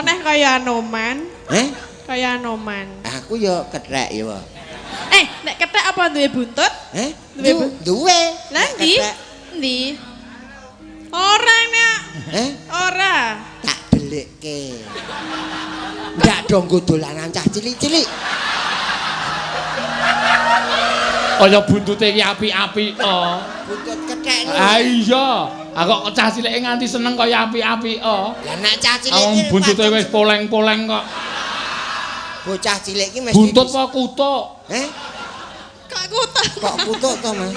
Neh kaya Anoman. Eh? Kaya Anoman. Aku ya kethek ya. Eh, nek kethek apa duwe buntut? Eh? Duwe Duwe. Lah ndi? Ndi? Ora nek. Eh? Ora. Tak delikke. Ndak dong nggo dolanan cah cilik-cilik. Kaya buntute iki apik-apik to. Buntut kethek lho. Ah iya. Ah kok cah cilike nganti seneng kaya apik-apik to. Lah nek cah cilik Wong buntute wis poleng-poleng kok. Bocah cilik iki mesti buntut apa kutuk? Eh? Kok kutuk? Kok kutuk to, Mas?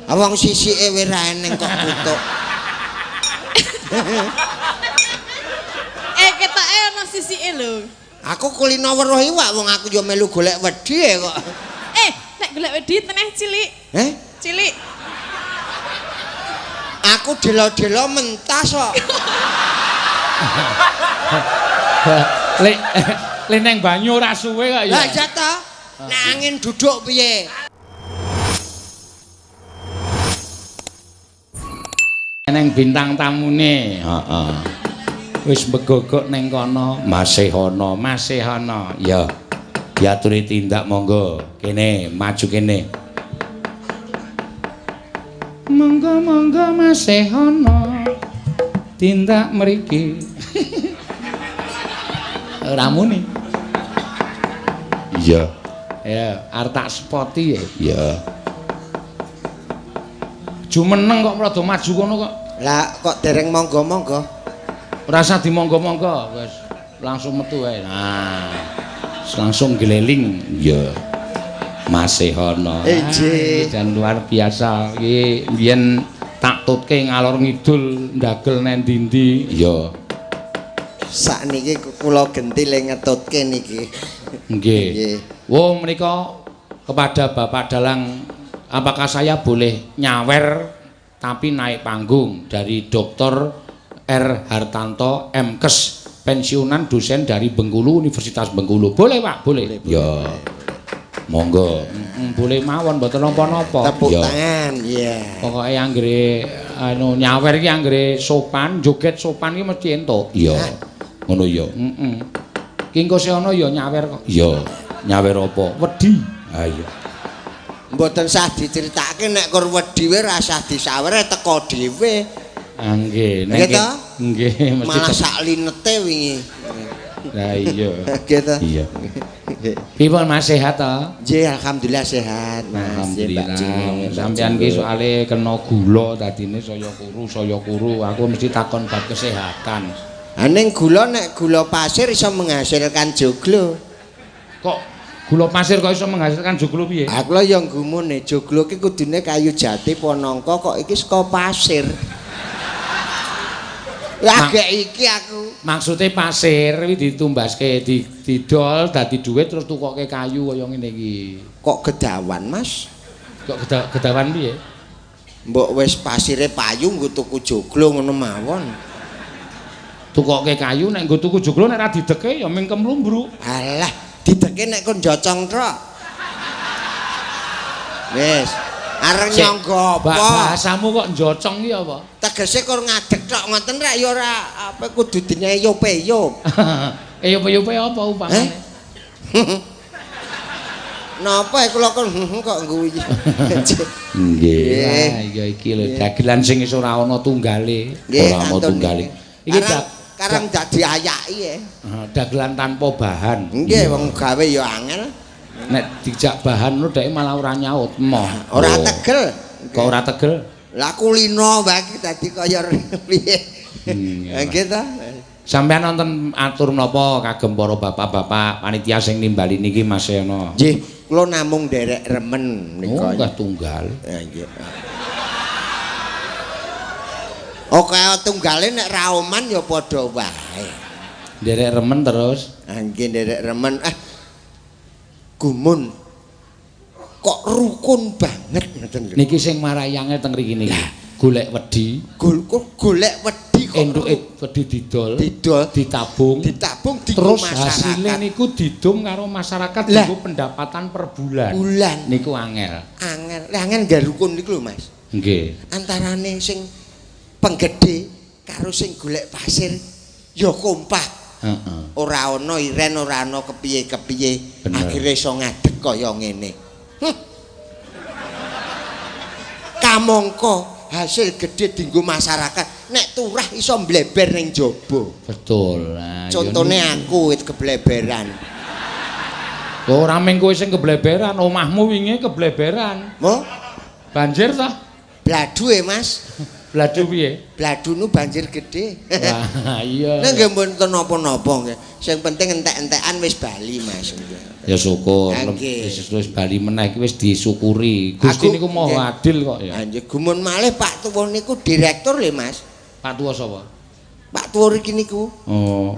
Ah wong sisike wis ra eneng kok kutuk. Eh ketoke ana sisike lho. Aku kulino weruh iwak wong aku ya melu golek wedi kok. Eh, nek golek wedi teneh cilik. Eh? Cilik. Aku delo-delo mentas kok. Lek lek neng banyu ora suwe kok ya. Lah iya ta. Nek angin duduk piye? Neng bintang tamune. Heeh. Wis megogok neng kono, masih ana, masih ana. Ya. Diaturi tindak monggo. Kene, maju kene. Monggo monggo masih ana. Tindak mriki. Ora muni. Iya. Ya, arep tak spoti ya. Iya. Jumeneng kok rada maju kono kok. Lah kok dereng monggo-monggo? Ora usah dimonggo-monggo, wis langsung metu wae. Nah, langsung geleling. Iya. Masih ana. Nggih. Dan luar biasa iki mbiyen tak tutke ngalor ngidul ndagel nang ndi-ndi. Iya. Sakniki kula genti le ngetutke niki. Nggih. Wong menika kepada Bapak Dalang, apakah saya boleh nyawer tapi naik panggung dari Dr. R. Hartanto M.Kes, pensiunan dosen dari Bengkulu, Universitas Bengkulu. Boleh Pak, boleh. Boleh, ya. boleh. Monggo. Boleh mawon mboten napa-napa. Tepuk tangan, iya. Pokoke anggere anu nyawer iki anggere sopan, joget sopan iki mesti entuk. Iya. Ngono ya. Heeh. Ki engko sing ana ya nyawer kok. Iya. Nyawer apa? Wedi. Ha iya. Mboten sah dicritakake nek kur wedi wae ora sah disawer teko dhewe. Ah nggih, nek nggih mesti malah sak linete wingi. Lah iya. Nggih ta? Iya. Pripun Mas, sehat ta? Nggih, alhamdulillah sehat Mas. Alhamdulillah. Sampeyan ki soale kena gula dadine saya kuru, aku mesti takon bab kesehatan. Ha ning gula nek gula pasir iso menghasilkan joglo. Kok gula pasir kok iso menghasilkan joglo piye? Aku lho ya nggumune joglo ki kudune kayu jati apa nangka kok iki saka pasir. Lah gek iki aku. Maksude pasir kuwi ditumbaske, didol dadi dhuwit terus tukoke kayu kaya ngene iki. Kok gedawan, Mas? Kok gedawan piye? Mbok wis pasire payu nggo tuku joglo ngono mawon. Tukoke kayu nek nggo tuku joglo nek ora dideke ya ming kemlumbruk. Alah, dideke nek kon njocong trok. Wis, arep nyangga apa? Bahasamu kok njocong iki apa? Tegese kur ngadeg tok ngoten rek ya ora apa kudu dineyop-eyop. Eyop-eyope apa upamane? Napa kula kon kok ngguyu. Nggih. Lah iya iki lho dagelan sing wis ora ana tunggale, ora ana tunggale. Iki karang ndak diayaki ya. Dagelan tanpa bahan. Nggih, wong gawe ya angel. Nek dijak bahan ngono dhek malah ora nyaut. Emoh. Ora tegel. Kok ora tegel? Lah kulino wae iki dadi kaya piye. Nggih ta. Sampeyan nonton atur menapa kagem para bapak-bapak panitia sing nimbali niki Mas Seno? Nggih, kula namung nderek remen nika. Oh, tunggal. Ha nggih. Oke, tunggale nek ra oman ya padha wae. Nderek remen terus? Ha nggih nderek remen. Gumun. Kok rukun banget ngoten lho. Niki sing marai angel teng mriki niki. Golek wedi, golek wedi kok entuke wedi didol, ditabung, ditabung terus hasile niku didum karo masyarakat nggo pendapatan per bulan. Niku angel. Angel. Lah angel nggih rukun niku lho, Mas. Nggih. Antarane sing penggede karo sing golek pasir ya kompak. Heeh. Ora ana iren, ora ana kepiye-kepiye. Akhire iso ngadeg kaya ngene. Kamangka hasil gedhe dinggo masyarakat, nek turah iso mbleber ning jaba. Betul. Nah, contone aku wit kebleberan. Ora mung kowe sing kebleberan, omahmu wingi kebleberan. Mo? Banjir ta? Bladu e, Mas. Bladu piye? Bladu nu banjir gedhe. Wah, iya. Nek nggih mboten napa-napa nggih. Sing penting entek-entekan wis bali, Mas. Ya syukur. Wis bali meneh iki wis disyukuri. Gusti niku maha adil kok ya. Nggih, gumun malih Pak Tuwa niku direktur lho, Mas. Pak Tuwa sapa? Pak Tuwa iki niku. Oh.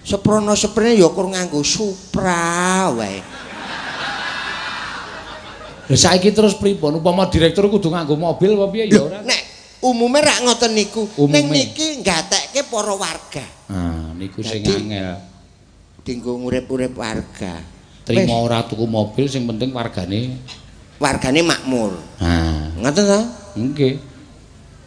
Seprono-seprene ya kur nganggo Supra wae. Lha saiki terus pripun? Upama direktur kudu nganggo mobil apa piye ya ora? Nek umume rak ngoten niku. Ning niki nggatekke para warga. Ah, niku sing angel. Dinggo ngurip-urip warga. Trimo ora tuku mobil sing penting wargane wargane makmur. Ha, ngoten ta? Nggih.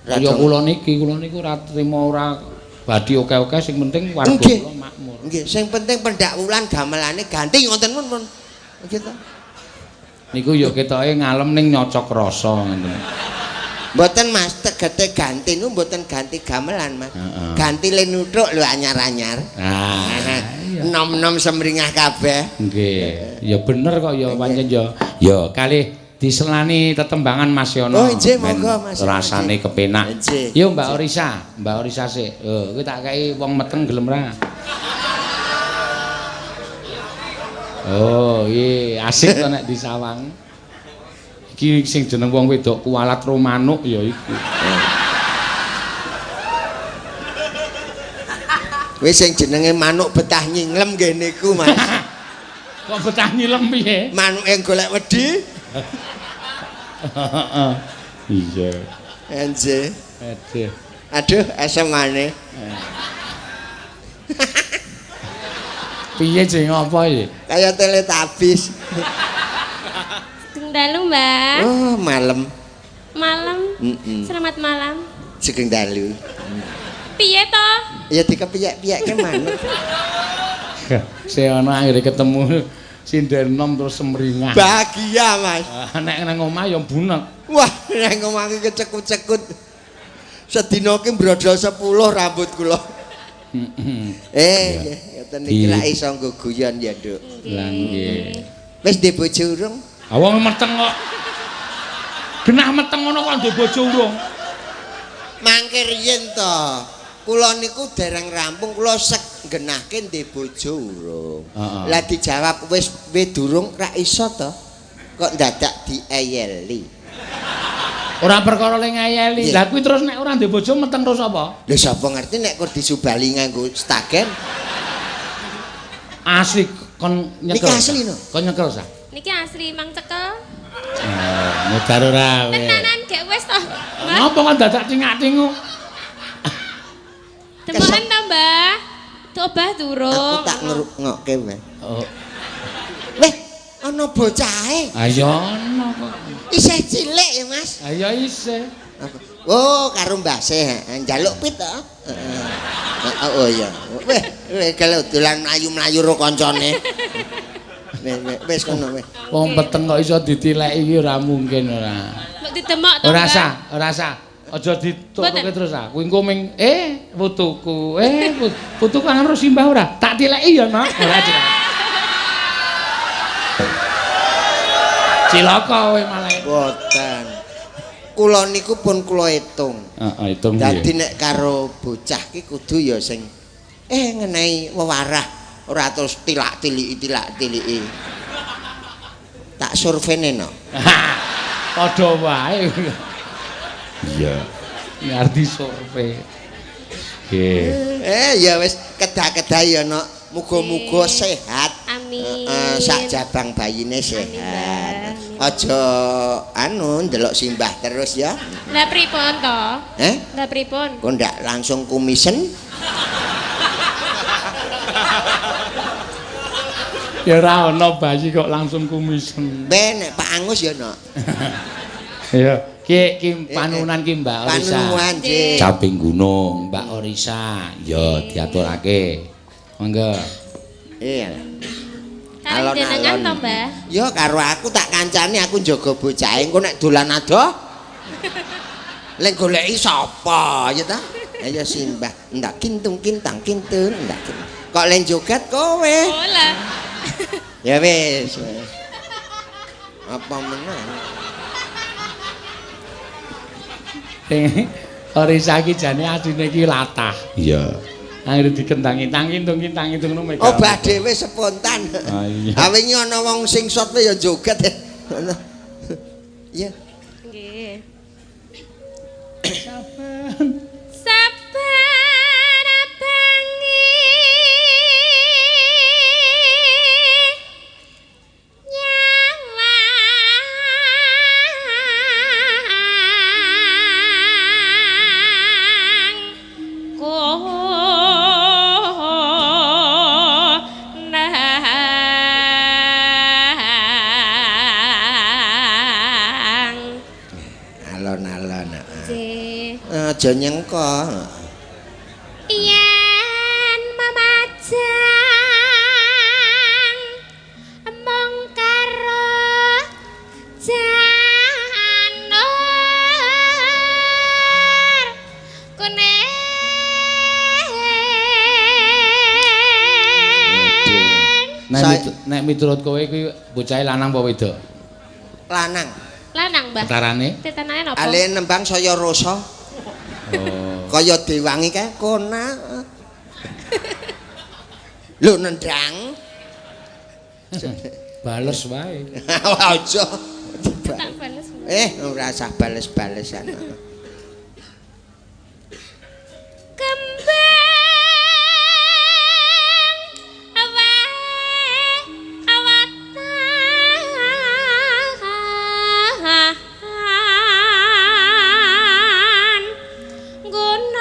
Kaya kula niki, kula niku ora trimo ora badhi oke-oke sing penting warga kula makmur. Nggih, sing penting pendak wulan gamelane ganti ngoten pun. Nggih ta. Niku ya ketoke ngalem ning nyocok rasa ngoten. Mboten Mas, tegete ganti niku mboten ganti gamelan Mas. Ganti le nuthuk lho anyar-anyar. Ah, nom-nom semringah kabeh. Nggih. Ya bener kok ya pancen ya. Ya kalih diselani tetembangan Mas Yono. Oh nggih monggo Mas. Rasane kepenak. Yo Mbak Orisa, Mbak Orisa sik. Oh, kowe tak kei wong meteng gelem ra? Oh, iya asik to nek disawang. Iki sing jeneng wong wedok kualat ro manuk ya iku. Wis sing jenenge manuk betah nyinglem nggih niku, Mas. Kok betah nyilem piye? Manuke golek wedi. Iya. Enje. Aduh. Aduh, esemane. Piye jeng apa iki? Kaya Teletubbies. Sugeng dalu, Mbak. Oh, malam. Malam. Selamat malam. Sugeng dalu. Piye to? Ya dikepiyek-piyekke manuk. Sing ana anggere ketemu sinden nom terus semringah. Bahagia, Mas. Nek nang omah ya bunek. Wah, nang omah iki kecekut-cekut. Sedina ki mbrodol 10 rambut kula. Ngeten iki lak iso nggo guyon ya, Nduk. Lah nggih. Wis ndek bojo urung? Ah wong meteng kok. Genah meteng ngono kok ndek bojo urung. Mangke riyen to. Kula niku dereng rampung kula sek genahke ndek bojo urung. Lah dijawab wis durung ra iso to. Kok dadak dieyeli. Ora perkara le ngeyeli. Lah kuwi terus nek ora ndek bojo meteng terus apa? Lha sapa ngerti nek kur disubali nganggo stagen. Asli kon nyekel. Niki asli no. Kon nyekel sa. Niki asli mang cekel. Mudar ora kowe. Tenanan gek wis to. Napa kok dadak cingak-cingu? Demokan to, Mbah. Obah durung. Aku tak ngrungokke wae. Oh. Weh, ana bocahe. Ayo ana kok. Isih cilik ya, Mas. Ayo isih. Oh, karo mbase njaluk pit to. Heeh. Oh iya. Weh, weh kalau dolan mlayu-mlayu ro kancane. Wis kono weh. Wong peteng kok iso ditileki iki ora mungkin ora. Mbok didemok to. Ora sah, ora sah. Aja ditutuke terus ah. Kuwi engko ming putuku. Putuku kangen ro simbah ora? Tak tileki ya, Nak. Ora cilaka. Cilaka kowe malah. Mboten. Kula niku pun kula hitung. Heeh, hitung piye? Dadi nek karo bocah ki kudu ya sing ngenehi wewarah, ora terus tilak-tiliki tilak-tiliki. Tak survene no. Padha wae. Iya. Ngerti survei. Nggih. Ya wis kedah-kedah ya nok. Muga-muga sehat. Amin. Sak jabang bayine sehat. Aja anu ndelok simbah terus ya. Lah pripun to? Lah pripun? Kok ndak langsung kumisen? Ya ora ana bayi kok langsung kumisen. Ben nek Pak Angus ya nok. Ya. Ki ki panunan ki Mbak Orisa. Panunan nggih. Caping gunung Mbak Orisa ya diaturake. Monggo. Iya. Karo jenengan to, Mbah? Ya karo aku tak kancani, aku njaga bocahe engko nek dolan adoh. Lek goleki sapa ya ta? Ayo simbah, ndak kintung kintang kintun ndak. Kok len joget kowe? Oh lah. Ya wis. Apa meneh? Orisa iki jane asline iki latah. Iya. Anggere dikendangi tang kintung kintang ngono mega. Obah dhewe spontan. Ah iya. Ha wingi ana wong sing shot ya joget. Iya. Nggih. Saben Saben bengi nyawang konang. Alon-alon. Nggih. Aja nyengko. Yen memajang mung karo janur kuning. Nek miturut kowe kuwi bocahe lanang apa wedok? Lanang. Lanang, Mbah. Ketarane? Tetanane napa? Ale nembang saya rasa. Oh. Kaya diwangi kae kona. Lho nendang. Bales wae. Aja. Tak bales. Mbah. Ora usah bales-balesan. Kembang awae awatan gunung.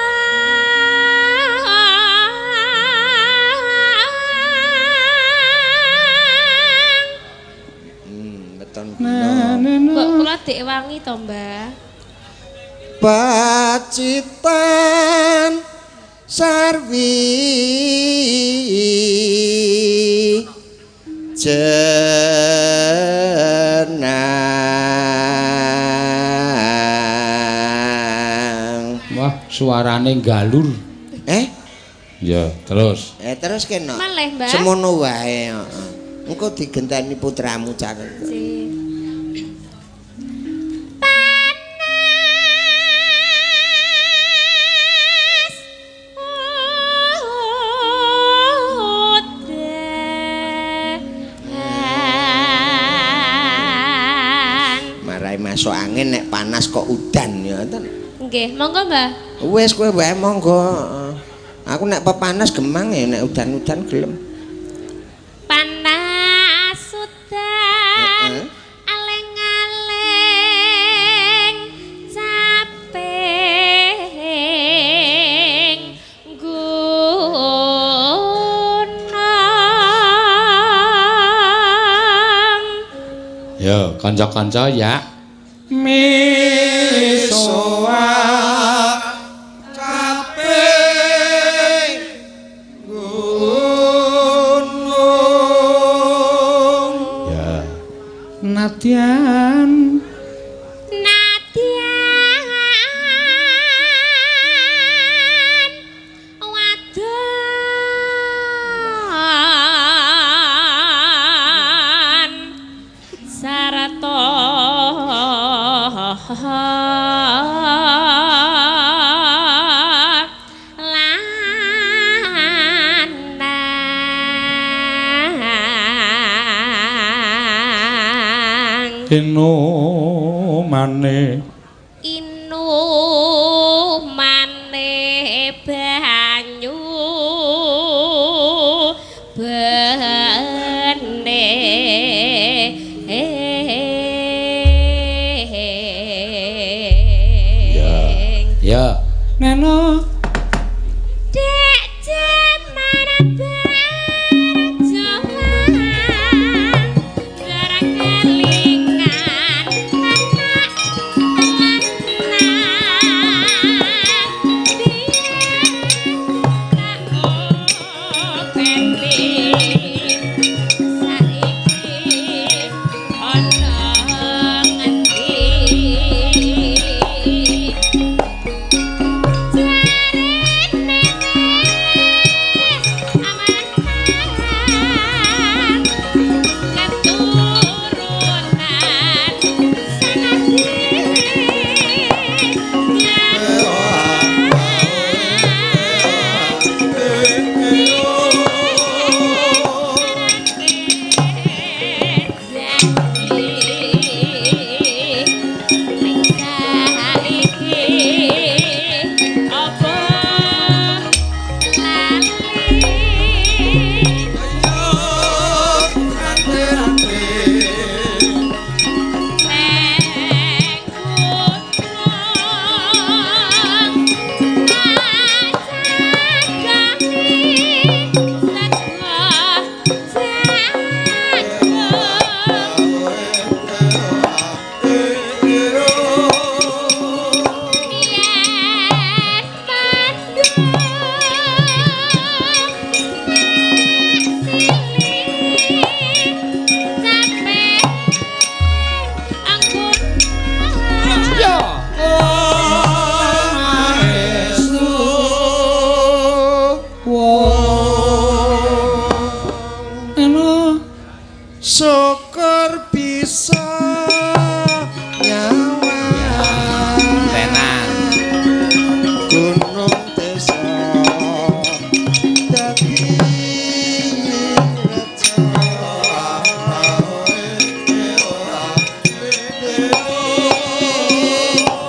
Beton gunung. Mbok kula dikwangi to, Mbah. Pacitan sarwi jenang. Wah, suarane galur. Eh? Ya, terus. Terus kena. Malih, Mbah. Semono wae, heeh. Engko digenteni putramu caren. Nggih. Panas udan. Marai masuk angin nek panas kok udan ya ten. Nggih, monggo, Mbah. Wis kowe wae monggo. Aku nek pepanas gemang ya nek udan-udan gelem. Panas udan. Heeh. Aleng-aleng caping gunung. Ya, kanca-kanca ya. Misoa caping gunung. Ya. Nadyan Nadyan wadon sarta lanang. Inumane Inumane banyu bening. Ya. Neno Dek jemana berjuang gara kelingan anak lanang. Syukur bisa nyawa. Tenan. Gunung desa dadi reja.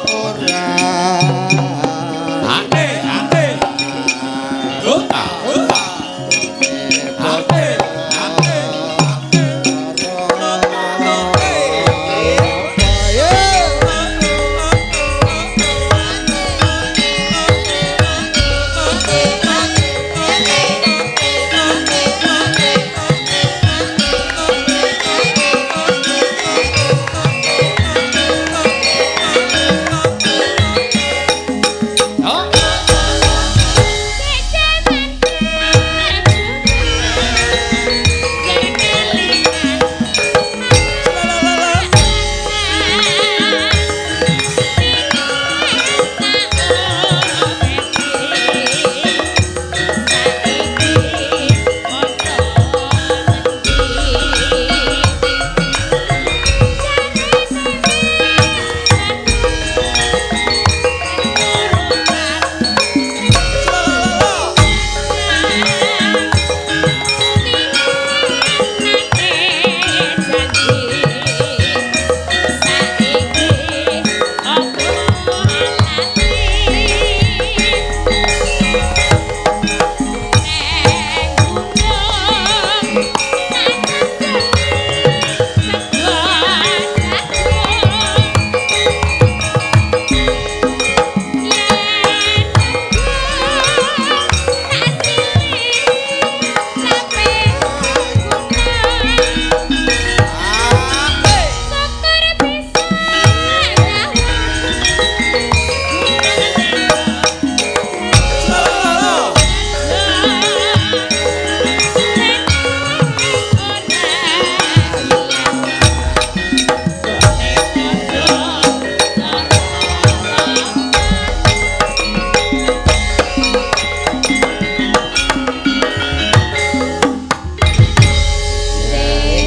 Ora. Ate, ate. Ota, ota. Ate, ate. Oh.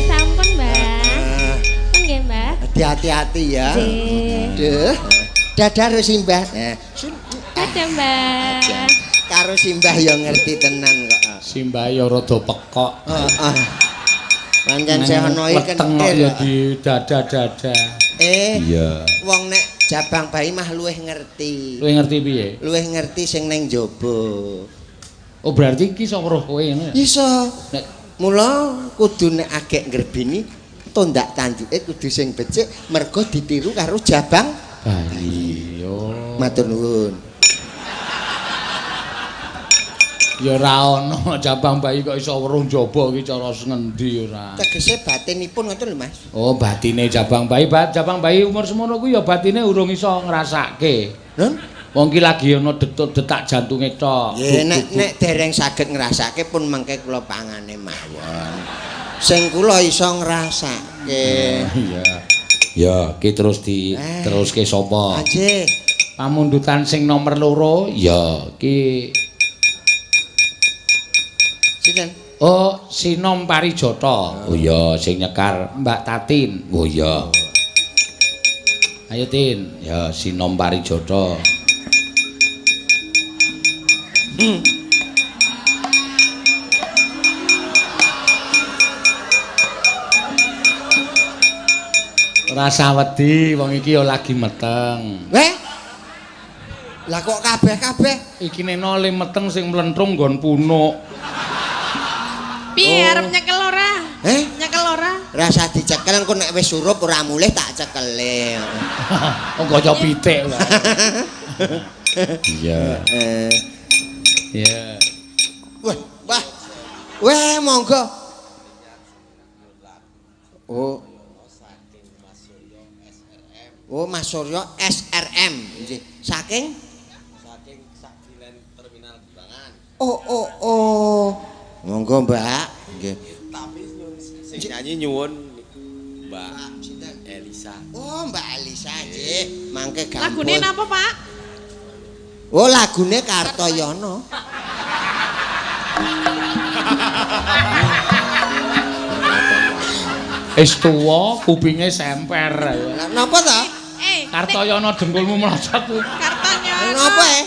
Sampun, Mbah. Nggih, Mbah. Hati-hati ya. Nggih. Duh. Dadah karo Simbah. Sun. Dadah, Mbah. Karo Simbah ya ngerti tenan kok. Simbah ya rada pekok. Heeh. Pancen sehono iki Weteng kok ya kentir. di dada-dada. Iya. Wong nek jabang bayi mah luwih ngerti. Luwih ngerti piye? Luwih ngerti sing neng jaba. Oh berarti iki iso weruh kowe ngono ya? Iso. Nek Mula kudu nek agek ngrebini tondak tanduke kudu sing becik mergo ditiru karo jabang bayi yo. Matur nuwun. Ya ora ono jabang bayi kok iso weruh njaba iki cara ngendi ora. Tegese batinipun ngoten lho Mas. Oh batine jabang bayi, jabang bayi umur semono kuwi ya batine urung iso ngrasake. Nun? Wong ki lagi ana detak jantunge tok. Nggih nek dereng saged ngrasake pun mengke kula pangane mawon. Sing kula iso ngrasake. Iya. Ya, ki terus diteruske sapa? Nggih. Pamundutan sing nomor 2 ya ki Sinten? Oh, Sinom Parijata. Oh iya, sing nyekar Mbak Tatin. Oh iya. Ayo Tin, ya Sinom Parijata. Rasa wedi wong iki ya lagi meteng. Weh. Lah kok kabeh-kabeh Iki neno le meteng sing mlentrung nggon punuk. Piye arep nyekel ora? Nyekel ora? Rasa dicekel engko nek wis surup ora mulih tak cekele. Wong kaya pitik wae. Iya. Iya. Wah, wah. Weh, monggo. Oh. Oh, Mas Suryo SRM. Nggih. Saking Sakilen Terminal Giwangan. Oh, oh, oh. Monggo, Mbak. Nggih. Tapi sing nyanyi nyuwun Mbak Elisa. Oh, Mbak Elisa nggih. Mangke gampul. Lagune napa, Pak? Oh, lagune Kartoyono. Wis tuwa, kupinge semper. Lah napa to? Kartoyono dengkulmu melosot kuwi. Kartonyono. Napa e?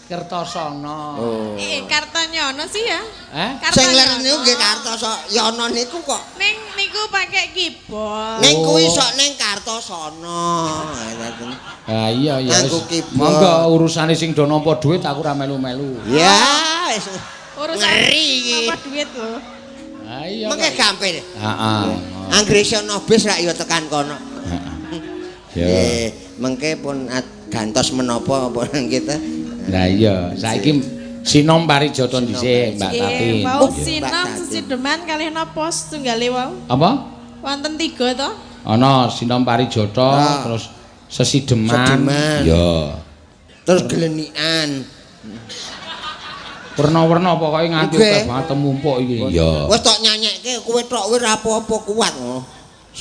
Kertosono. Oh. Kartonyono sih ya. Eh? Sing ler niku nggih Kartosono niku kok. Ning niku pakai keyboard. Ning kuwi sok ning Kartosono. Ha iya ya. Nganggo keyboard. Monggo urusane sing do nampa dhuwit aku ora melu-melu. Ya wis. Urusan Ngeri iki. nampa dhuwit lho. Ha iya. Mengke gampil. Heeh. Anggere iso ana bis rak ya tekan kono. Ya. Mengke pun gantos menapa apa kita. Lah iya, saiki Sinom Parijata dhisik Mbak Tatin. Wau Mbak sinom Tatin. sesideman kalih napa setunggale wau? Apa? Wonten tiga to? Ana Sinom Parijata terus Sesideman. Sesideman. Ya. Terus gelenikan. Werna-werna pokoke nganti Nggih. akeh banget temumpuk iki. Ya. Wis tok nyanyekke kowe tok kowe ora apa-apa kuat.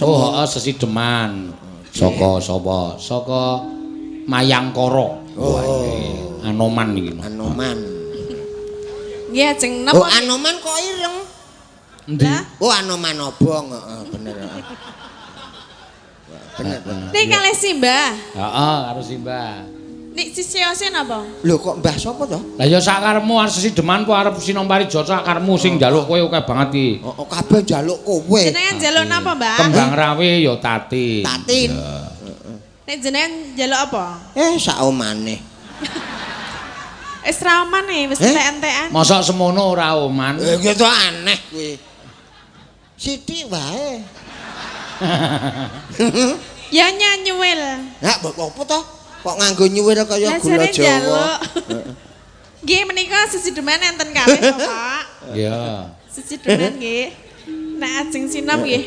Oh, heeh Sesideman. Saka sapa? Saka Mayangkara. Oh. Anoman iki. Anoman. Nggih ajeng napa? Oh, Anoman kok ireng? Endi? Lah? Oh, Anoman obong, heeh bener. Heeh. Bener. Bener. Nek kalih Simbah. Heeh, karo Simbah. Nek sisiose napa? Lho kok Mbah sapa to? Lah ya sakarepmu arep Sesideman apa arep Sinom Parijata sakarepmu sing njaluk kowe akeh banget iki. Oh, kabeh njaluk kowe. Jenengan njaluk napa, Mbah? Kembang rawe ya Tatin. Tatin. Nek jenengan njaluk apa? Sak omane. Wis ra oman e, wis Eh? entek-entekan. Mosok semono ora oman. Gitu aneh kuwi. Sithik wae. Ya nyanyuwil. Lah mbok apa to? Kok nganggo nyuwil kaya Lah gula jare Jawa. njaluk. Nggih menika sesideman enten kalih to, Pak. Ya. Sesideman nggih. Nek ajeng sinom nggih.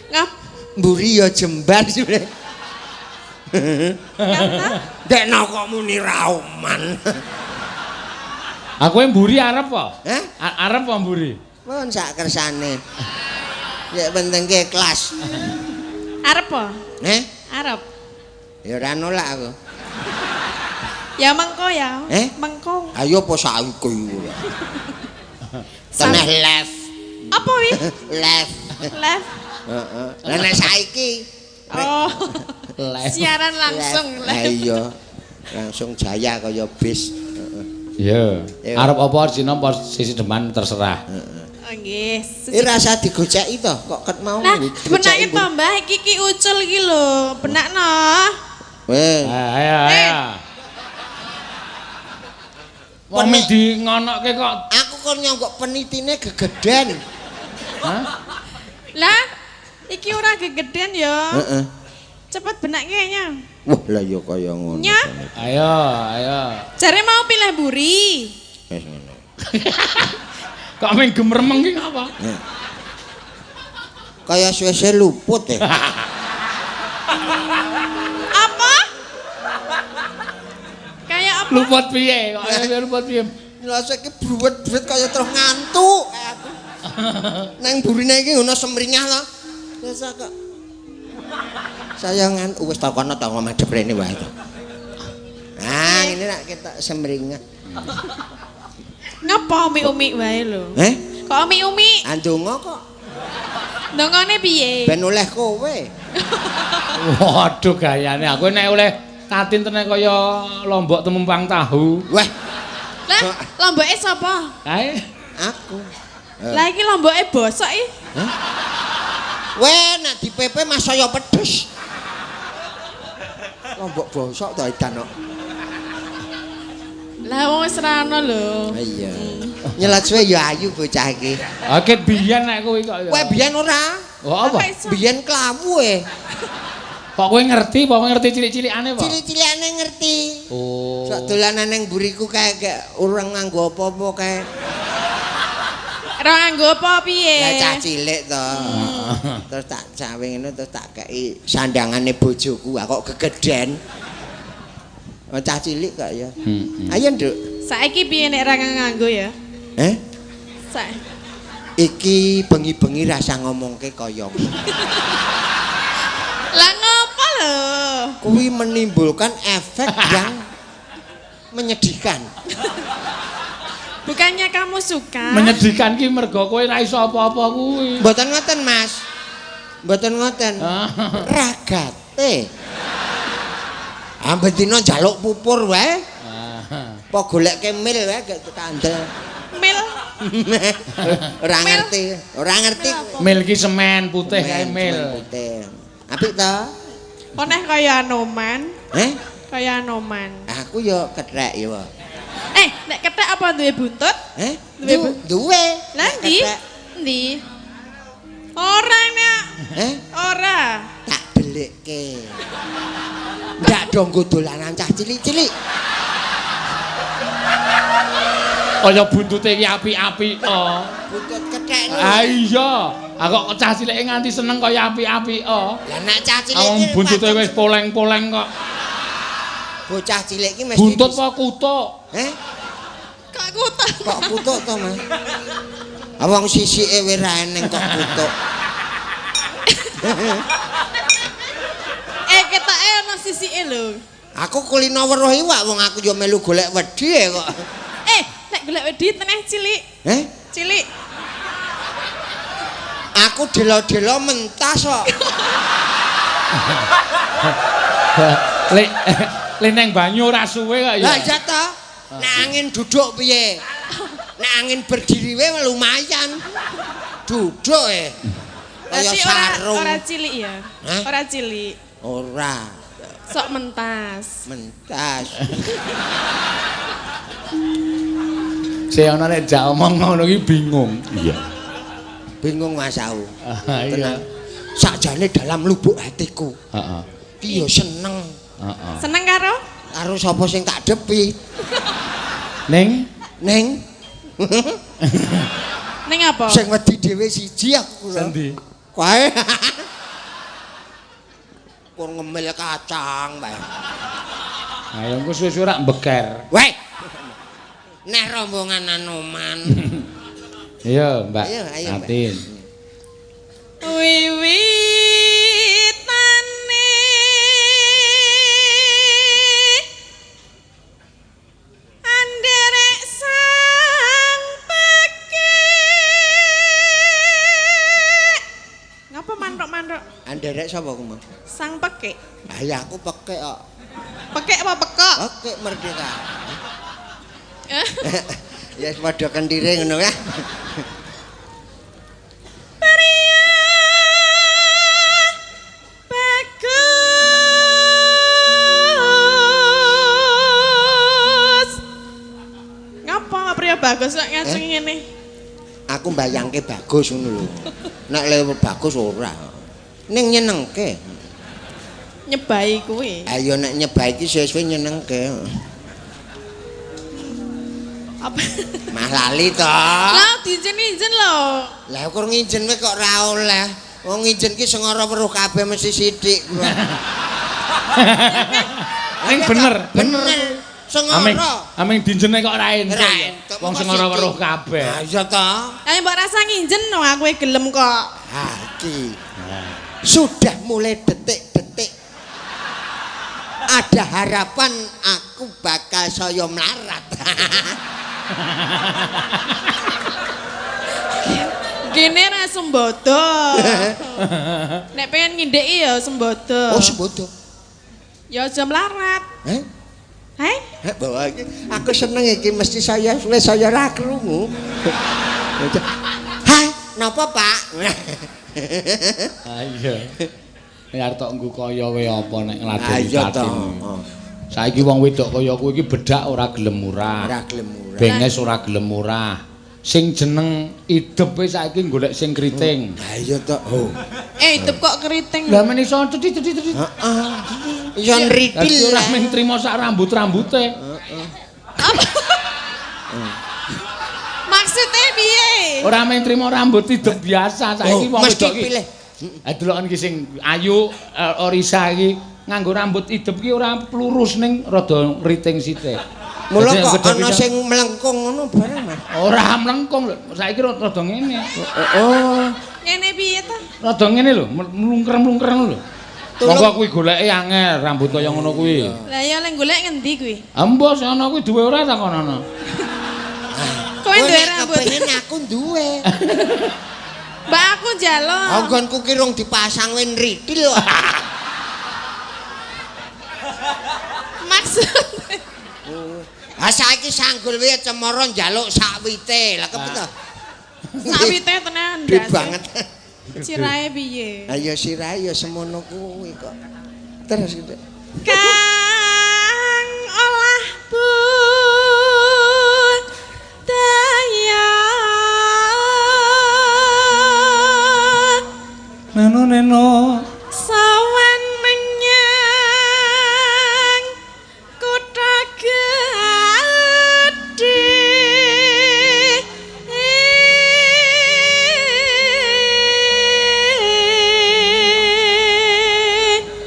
Ngap Mburi ya jembar sebenarnya. ngap ta? Dekno kok muni ra oman. Aku mburi arep apa? Hah? Arep apa mburi? Pun sak kersane. Ya penting ke kelas. Arep apa? Heh? Arep. Ya ora nolak aku. Ya mengko ya. Eh? Mengko. Ayo apa saiki ora. Teneh left. Apa wi? Left. Live. Heeh. Lah nek saiki Oh. Live. Siaran langsung Left. Lah live. iya. Langsung jaya kaya bis. Heeh. Iya. Iya. Arep apa Sinom apa Sesideman terserah. Oh nggih. Rasa digoceki to, kok ket mau Nah, digoceki, benake Bu. to Mbah iki ki ucul iki lho. Benakno. Weh, Ayo ayo. Wong Penik. di ngonoke kok. Aku kon nyonggok penitine gegeden. Hah? Lah, iki ora gegeden ya. Heeh. Cepet benake nya. Wah, lah ya kaya ngono. Nya. Ayo, ayo. Jare mau pilih buri. Wis ngono. Kok ming gemeremeng ki ngapa? Kaya suwe-suwe luput ya. Apa? Kayak apa? Luput piye? Kok ayo luput piye? Ngrasa iki bruwet-bruwet kaya terus ngantuk kayak aku. Nang burine iki ngono semringah to. Biasa kok. Saya ngantuk wis takono ta madhep rene wae to. Nah, ngene rak ketok semringah. Ngapa umi-umi wae lho? Eh? Kok umi-umi? Andonga kok Ndongone piye? ben oleh kowe. Waduh gayane aku nek oleh Tatin tenan kaya lombok temumpang tahu. Wah, Lah, lomboke sapa? Kae aku. Lah iki lomboke bosok iki. Weh, nek di PP mas saya pedes. Lombok bosok to edan kok. Lah wong wis ra ono lho. Iya. Nyelat suwe ya ayu bocah iki. Oke biyen nek kowe kok ya. Kowe biyen ora? Oh apa? Lah, kok iso? Biyen klawu e. Kok kowe ngerti, apa kowe ngerti cilik-cilikane apa? Cilik-cilikane ngerti. Oh. Sok dolanan ning mburiku kae gak urung nganggo apa-apa kae. Ora nganggo apa piye? Lah cah cilik to. Terus tak cawe ngono terus tak kei sandangane bojoku, ah kok gegeden. Oh, cah cilik kok ya. Ayo, Nduk. Saiki piye nek ra nganggo ya? Eh? Sa Iki bengi-bengi rasa ngomongke kaya ngono. Lah ngopo lho? Kuwi menimbulkan efek yang menyedihkan. Bukannya kamu suka? Menyedihkan ki mergo kowe ora iso apa-apa kuwi. Mboten ngoten, Mas. Mboten ngoten. Ragate. Amben dina njaluk pupur wae. Apa golekke mil wae gak kandel. Mil. Ora ngerti, ora ngerti. Mil ki semen putih kae mil. Putih. Apik to? Kok neh kaya Anoman? Heh? Kaya Anoman. Aku yo kethek yo. Eh, nek kethek apa duwe buntut? Heh? Duwe. Lah ndi? Endi? Ora nek. Heh? Ora. Tak delikke. Ndak dong nggo dolanan cah cilik-cilik. Kaya buntute iki apik-apik to. Buntut kethek niku. Ah iya, kok cah cilike nganti seneng kaya apik-apik to. Lah nek cah cilik buntute wis poleng-poleng kok. Bocah cilik iki mesti buntut apa kutuk? Heh? Kok kutuk? Kok kutuk to, Mas? Wong sisike wis ra eneng kok kutuk. Eh, ketoke ana sisike lho. Aku kulino weruh iwak wong aku yo melu golek wedi kok. Eh, nek golek wedi teneh cilik. Heh? Cilik. Aku delo-delo mentas kok. Lek le neng banyu ora suwe kok ya. Lah iya ta. Nek angin duduk piye? Nek angin berdiri wae lumayan. Duduk e. Kaya sarung. Ora cilik ya. Hah? Ora cilik. Ora. Sok mentas. Mentas. Sing ana nek jak omong ngono iki bingung. Iya. Bingung Mas aku. Iya. Sakjane dalam lubuk hatiku. Heeh. Ki yo seneng. Heeh. Seneng karo? Karo sapa sing tak depi? Ning Ning Ning apa? Sing wedi dhewe siji aku lho. Sendi? Kae. Kur ngemil kacang bae. Ayo engko suwe-suwe rak mbeker. Weh. Nek rombongan Anoman. Iya, Mbak. Ayo, ayo, Mbak. Tatin. Wiwitane anderek sang pekek. Ngapa manthuk-manthuk? Anderek sapa ku, Mas? Sang pekek. Ah ya aku pekek kok. Pekek apa pekok? Pekek merdeka. Ya padha kendire ngono ya. Pria bagus. Ngapa pria bagus kok ngacung ngene? Aku mbayangke bagus ngono lho. Nek lewe bagus ora. Ning nyenengke. Nyebai kuwi. Ayo nek nyebai iki suwe-suwe nyenengke. Apa? Mah lali to. Lah diijen-ijen lho. Lah kur ngijen kowe kok ora oleh. Wong ngijen ki sengara weruh kabeh mesti sithik. Ning bener, bener. Sengara. Aming dinjene kok ora entuk. Ora entuk. Wong sengara weruh kabeh. Ha iya to. Ayo mbok rasa nginjen no aku gelem kok. Ha iki. Sudah mulai detik-detik. Ada harapan aku bakal saya melarat. Gini ra sembodo. Nek pengen ngindeki ya sembodo. Oh sembodo. Ya aja melarat. Heh? Heh? Heh bawa iki aku seneng iki mesti saya wis saya ra krungu. Hah, napa Pak? Ah iya. Nek arep tok nggo kaya wae apa nek ngladeni Ayo to. Tatin. Saiki wong wedok kaya kowe iki bedak ora gelem murah. Ora gelem murah. Benges ora gelem murah. Sing jeneng idep e saiki golek sing keriting. Ha iya to. Oh. Eh, idep kok keriting. Lah men iso cethit-cethit. Heeh. Iso nritil. Ora mung trimo sak rambut-rambute. Heeh. Maksudnya piye? Ora mung trimo rambut idep biasa saiki wong mesti wedok iki. pilih. Ha deloken iki sing ayu Orisa iki nganggo rambut idep ki ora lurus ning rada ngriting sithik. Mula kok ana sing mlengkung ngono bareng Mas. Ora mlengkung lho, saiki rada ngene. Oh. Ngene piye ta? Rada ngene lho, mlungker-mlungker ngono lho. Monggo kuwi goleke angel rambut kaya ngono kuwi. Lah ya lek golek ngendi kuwi? Embo sing ana kuwi duwe ora takonono. Kowe duwe rambut. Kepengin aku duwe. Mbak aku njaluk. Anggonku ki rung dipasang wis nritil kok. Maksud Ha saiki sanggul wae cemara njaluk sakwite. Lah kepiye to? sakwite tenan Gede banget. Sirahe piye? Ha ya sirahe ya semono kuwi kok. Terus gitu. Kang olah budaya. Neno neno. Sawan menyang kutha gedhe.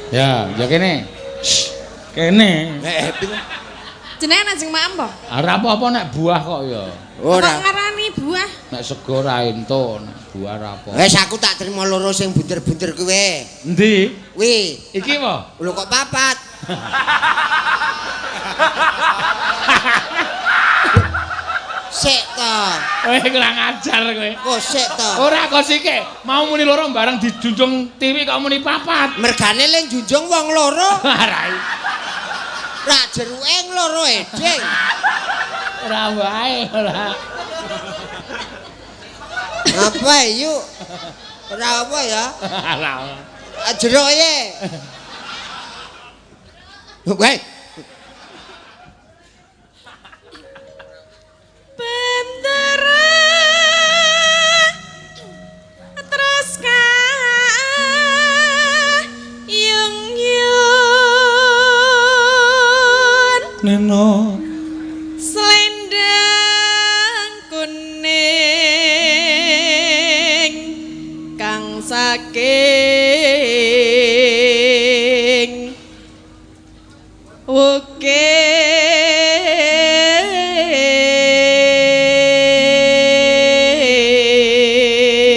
Ya, ya kene. Shh, kene. Nek happy. Jenengan ajeng maem po? Ora apa-apa nek buah kok ya. Ora. Kok ngarani buah? Nek sego ra entuk, nek buah ora apa. Wis aku tak terima loro sing bunder-bunder kuwi. Endi? Kuwi. Iki apa? Lho kok papat? Sik to. Kowe kurang ajar kowe. Kok sik to? Ora kok sike, mau muni loro bareng dijunjung tiwi kok muni papat. Mergane le njunjung wong loro. Ora. Rak jeruke loro eding. Ora wae ora. Apa yuk? Ora apa ya? Ora. Jeruk ye. Weh. Bendera terus kayung yun Neno. selendang kuning kang saking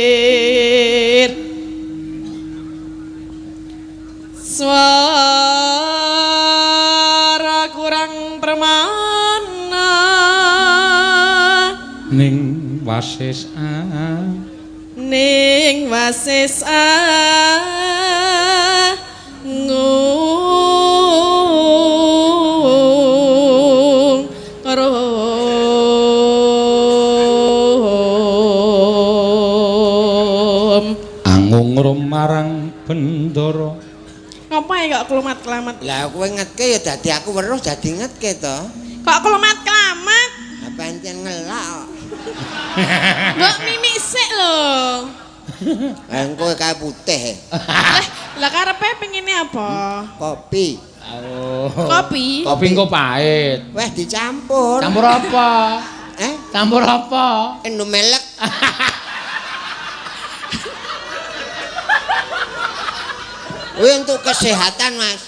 wukir suara kurang permana Ning wasis a. ning wasis angung rum. Angung rum marang bendara. Ngapa ya kok klumat-klamat? Lah kowe ngetke ya dadi aku weruh dadi ngetke to. Kok klumat-klamat? Lah pancen ngelak kok. Mbok mimik sik lho. Lah engko kae putih. Lah, lah karepe pengine apa? Kopi. Oh. Kopi. Kopi engko pahit. Weh dicampur. Campur apa? Eh? Campur apa? Indomelek. Kuwi untuk kesehatan, Mas.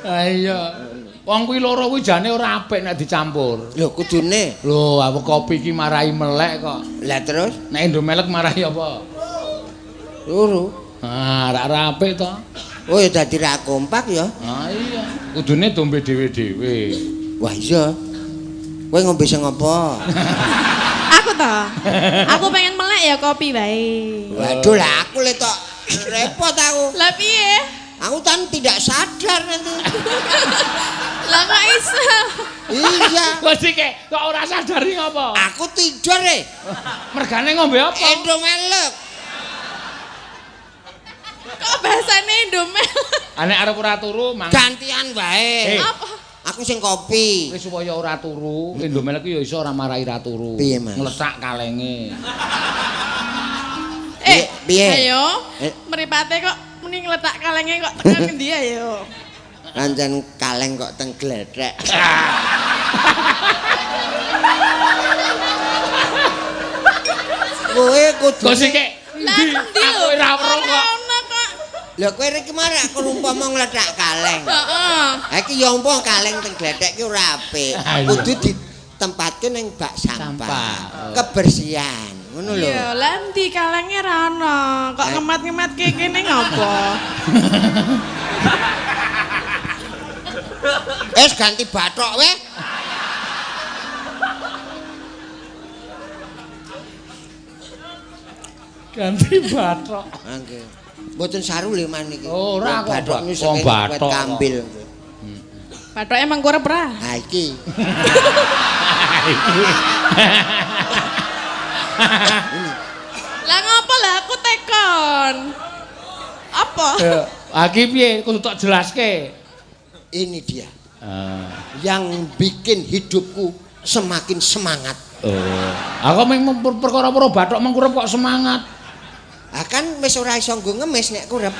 Ah iya. Wong kuwi loro kuwi jane ora apik nek dicampur. Lho kudune. Lho, aku kopi iki marai melek kok. Lah terus Nek Indomelek marai apa? turu. Ah, ora apik to. Oh ya dadi ra kompak ya. Ah iya, kudune dombe dhewe-dhewe. Wah iya. Kowe ngombe sing apa? Aku to. Aku pengen melek ya kopi wae. Waduh lah aku le tok repot aku. Lah piye? Aku kan tidak sadar nanti. Lah kok iso? Iya. Kok sike, kok ora sadar iki ngapa? Aku tidur e. Mergane ngombe apa? Indomelek. Kok bahasane Indomel? Nek arep ora turu mang Gantian wae. Eh. Apa? Aku sing kopi. Wis supaya ora turu, Indomelek ki ya iso ora marai ra turu. Piye, Mas? Nglesak kalenge. Eh, Piye? Ayo. Eh. Mripate kok muni ngletak kalenge kok tekan ngendi ayo. Pancen kaleng kok teng glethek. Kowe kudu Kok sike? Lah endi Aku lho? ora weruh kok. Ora ono kok. Lha kowe iki marak umpama ngletak kaleng. Heeh. Ha iki ya umpama kaleng teng glethek ki ora apik. Ah, iya. Kudu ditempatke ning bak sampah. Sampah. Kebersihan. Ngono lho. Iya, lah endi kalenge ra ono. Kok Eh. ngemat-ngematke kene ngopo? Wis ganti bathok weh. Ganti bathok. Ah nggih. Mboten saru lho man iki. Ora kok, bathok niku Wong saking bathok wet kambil. Bathoke mengkurep ra? Ha iki. Lah ngopo lah aku tekon? Apa? Ya, iki piye kudu tak jelaske. Ini dia. Yang bikin hidupku semakin semangat. Oh. Aku mung perkara-perkara bathok mengkurep kok semangat. Ah kan wis ora iso nggo ngemis nek kurep.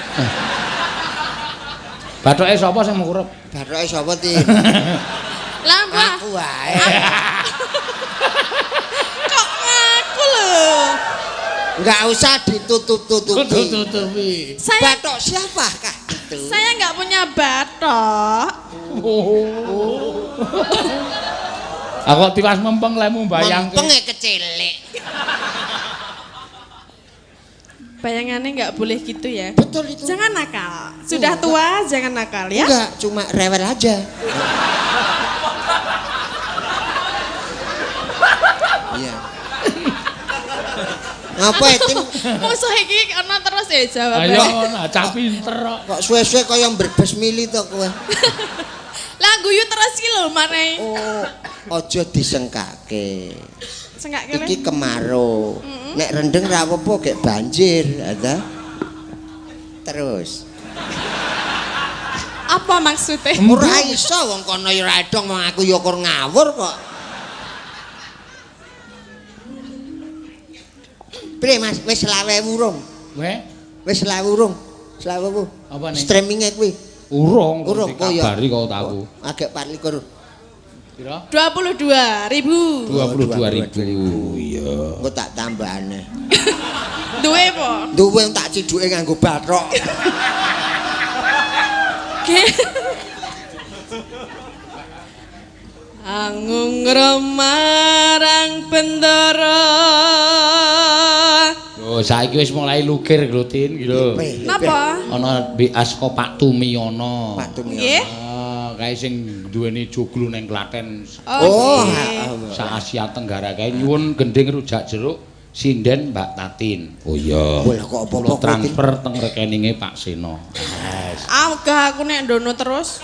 Bathoke sapa sing mengkurep? Bathoke sapa, Tin? Lah, Mbah. Aku wae. Kok ngaku lho? Enggak usah ditutup-tutupi. Tutup-tutupi. Saya Bathok siapakah itu? saya nggak punya bathok. Oh. Aku tiwas mempeng lemu bayangke. Mempenge kecilik. Bayangannya nggak boleh gitu ya. Betul itu. Jangan nakal. Sudah tua jangan nakal ya. Enggak, cuma rewel aja. Iya. Ngapa ya, Tin? Musuh iki ana terus ya jawabannya. Ayo nah, cah pinter kok. Kok suwe-suwe kaya mbrebes mili to kowe? Lah guyu terus iki lho maneh. Oh, aja disengkake. Sengkake. Iki kemarau. Nek rendeng ra apa-apa gek banjir, ada. Terus. Apa maksudnya? Ora iso wong kono ya ora edong wong aku ya kur ngawur kok. Piye Mas, wis 25.000 urung? Weh, Wis 25 urung? 25.000. Apa nih? Streaminge kuwi. Urung, Urung kok ya. dikabari kok aku. Agek 24. Pira? 22.000. 22.000. Iya. Engko tak tambahane. Duwe apa? Duwe tak ciduke nganggo bathok. Angung marang bendara. Oh, saiki wis mulai lukir lho, Tin, iki lho. Napa? Ana BA saka Pak Tumiyono. Pak Tumiyono. Nggih. Ah, kae sing duweni joglo ning Klaten. Oh, nggih. Sa Asia Tenggara kae nyuwun gending rujak jeruk sinden Mbak Tatin. Oh iya. Wah, kok apa-apa Kula transfer teng rekeninge Pak Seno. Yes. Ah, gak aku nek ndono terus.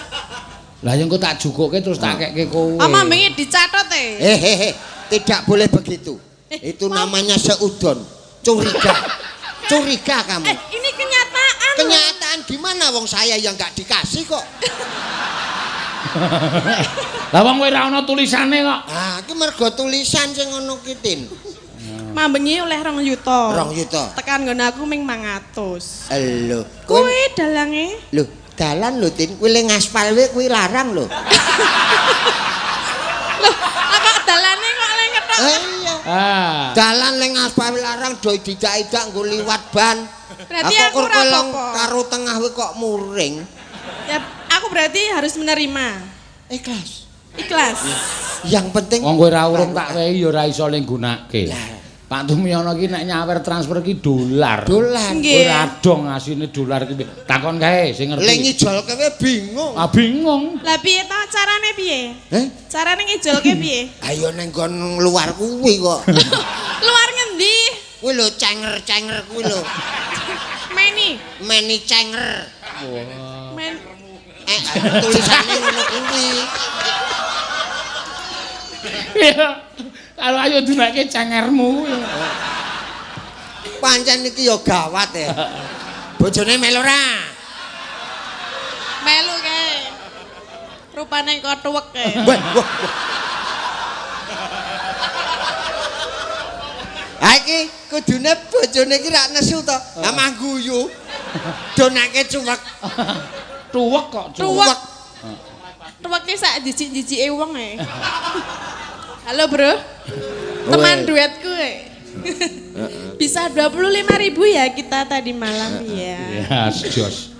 Lah ya engko tak jukuke terus tak kekke kowe. Ama wingi dicatet e. Eh, tidak boleh begitu. Itu namanya seudon. Curiga. Curiga kamu. Ini kenyataan. Kenyataan gimana wong saya yang nggak dikasih kok. Lah wong kowe ora ana tulisane kok. Ah, iki mergo tulisan sing ngono ki, Tin. Mambengi oleh 2 yuta. 2 yuta. Tekan nggon aku ming 500. Lho, kowe Kuwi dalange. lho, dalan lho, Tin. Kuwi le ngaspal wae kuwi larang lho. Lho, kok dalane kok le ngetok. Iya. Ah. Dalan le ngaspal larang do didak-idak nggo liwat ban. Berarti aku ora apa-apa. Karo tengah wae kok muring. Ya, aku berarti harus menerima. Ikhlas. Ikhlas. Yang penting Wong kowe ora urung tak wehi ya ora iso le nggunake. Lah. Pak Tumiyono ki nek nyawer transfer ki dolar. Dolar. Nggih. Ora dong asine dolar ki. Takon kae sing ngerti. Le ngijolke wae bingung. Ah bingung. Lah piye to carane piye? Heh? Carane ngijolke piye? Ayo nang nggon luar kuwi kok. Luar ngendi? Kuwi lho cenger-cenger kuwi lho. Meni. Meni cenger. Men. Tulisane ngono kuwi. Iya. Kalau ayo dunake cengermu. Pancen iki ya gawat ya. Bojone melu ora? Melu kae. Rupane kok tuwek kae. Wah, wah, wah. Ha iki kudune bojone iki rak nesu to. Lah mah guyu. Donake cuwek. Tuwek kok Tuwek. Tuweke sak jijik-jijike wong e. Halo, Bro. Teman duetku e. Bisa 25.000 ya kita tadi malam ya. Ya, jos.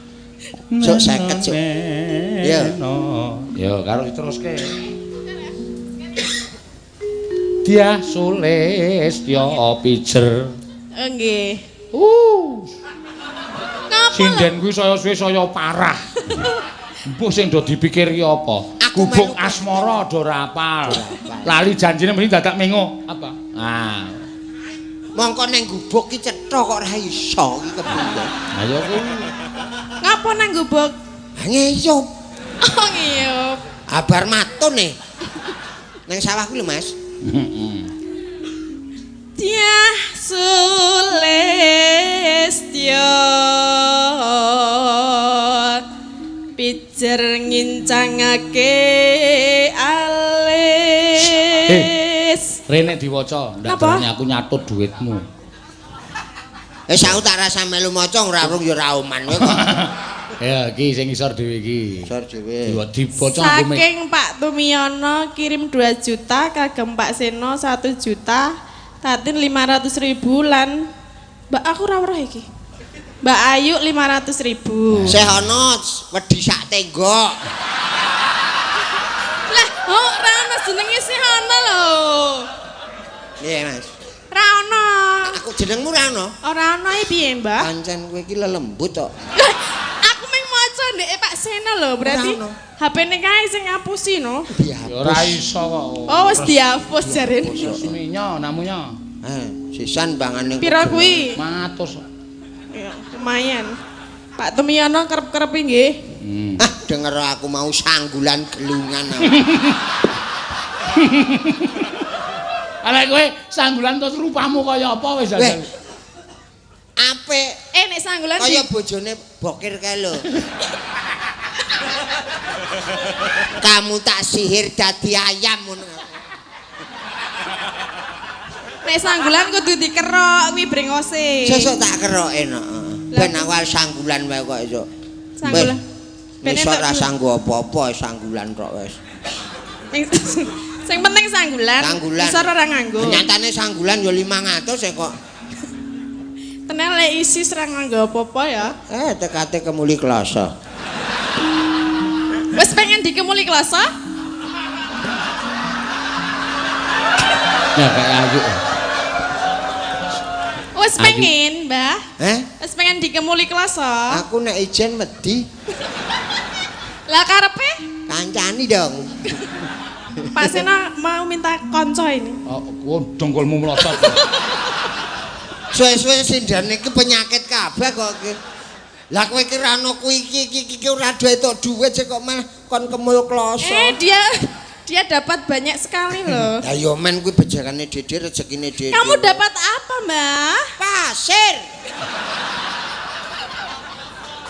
Sok 50 sok. Ya. Ya, karo diteruske. Dia Sulistya Pijer. Nggih. Ngapa? Sinden kuwi saya suwe saya parah. Mbuh sing do dipikir ki apa? Gubuk asmara do ora apal. Lali janjine mesti dadak mengo. Apa? Ah. Mongko ning gubuk ki cetha kok ora iso ki kepriye. Ayo kuwi. Ngapa nang gubuk? Ngeyup. Oh, ngeyup. Abar matun e. Nang sawah kuwi lho, Mas. Heeh. Dyah Sulistya pijer ngincangake alis. Rene diwaca, ndak berani aku nyatut duitmu. Wis aku tak rasa melu maca ora urung ya ora oman kowe kok. Ya iki sing isor dhewe iki. Isor dhewe. Diwaca aku. Saking Pak Tumiyono kirim 2 juta kagem Pak Seno 1 juta, Tatin 500.000 lan Mbak aku ora weruh iki. Mbak Ayu 500.000. Sih ana wedi sak tenggok. Lah, oh ora ana jenenge sih ana lho. Piye, Mas? Ora ana. Aku jenengmu ora ana? Ora ana iki piye, Mbah? Pancen kowe iki lelembut kok. Aku mung maca ndeke Pak Seno lho, berarti HP-ne kae sing ngapusi no. Dihapus. Ya ora iso kok. Oh, wis dihapus jarene. Resminya namunya. Sisan bangane. Pira kuwi? 500. Ya, lumayan. Pak Tumiyono kerep-kerep nggih. Ah, denger aku mau sanggulan gelungan. Ala kowe sanggulan terus rupamu kaya apa wis jajal. Apik. Nek sanggulan kaya bojone bokir kae lho. Kamu tak sihir dadi ayam ngono. Nek sanggulan kudu dikerok kuwi brengose. Sesuk tak keroke no. Ben awal sanggulan wae kok esuk. Sanggulan. Ben ora sanggo apa-apa sanggulan tok wis. Sing penting sanggulan. Isor ora nganggo. Nyatane sanggulan ya 500 e kok. Tenan lek isi ora nganggo apa-apa ya. Tekate kemuli kloso. Wis pengen dikemuli kloso? Ya kayak Ayu. Wis pengen, Mbah? Wis pengen dikemuli kloso? Aku nek ijen wedi. Lah karepe? Kancani dong. Pak Seno mau minta konco ini. Oh, dongkolmu melotot. Suwe-suwe sindane iki penyakit kabeh kok iki. Lah kowe iki ra ono kuwi iki iki ora entuk dhuwit sik kok malah kon kemul kloso. Dia dapat banyak sekali loh. Lah yo men kuwi bejakane dede rezekine dede. Kamu dapat apa, Mbah? Pasir.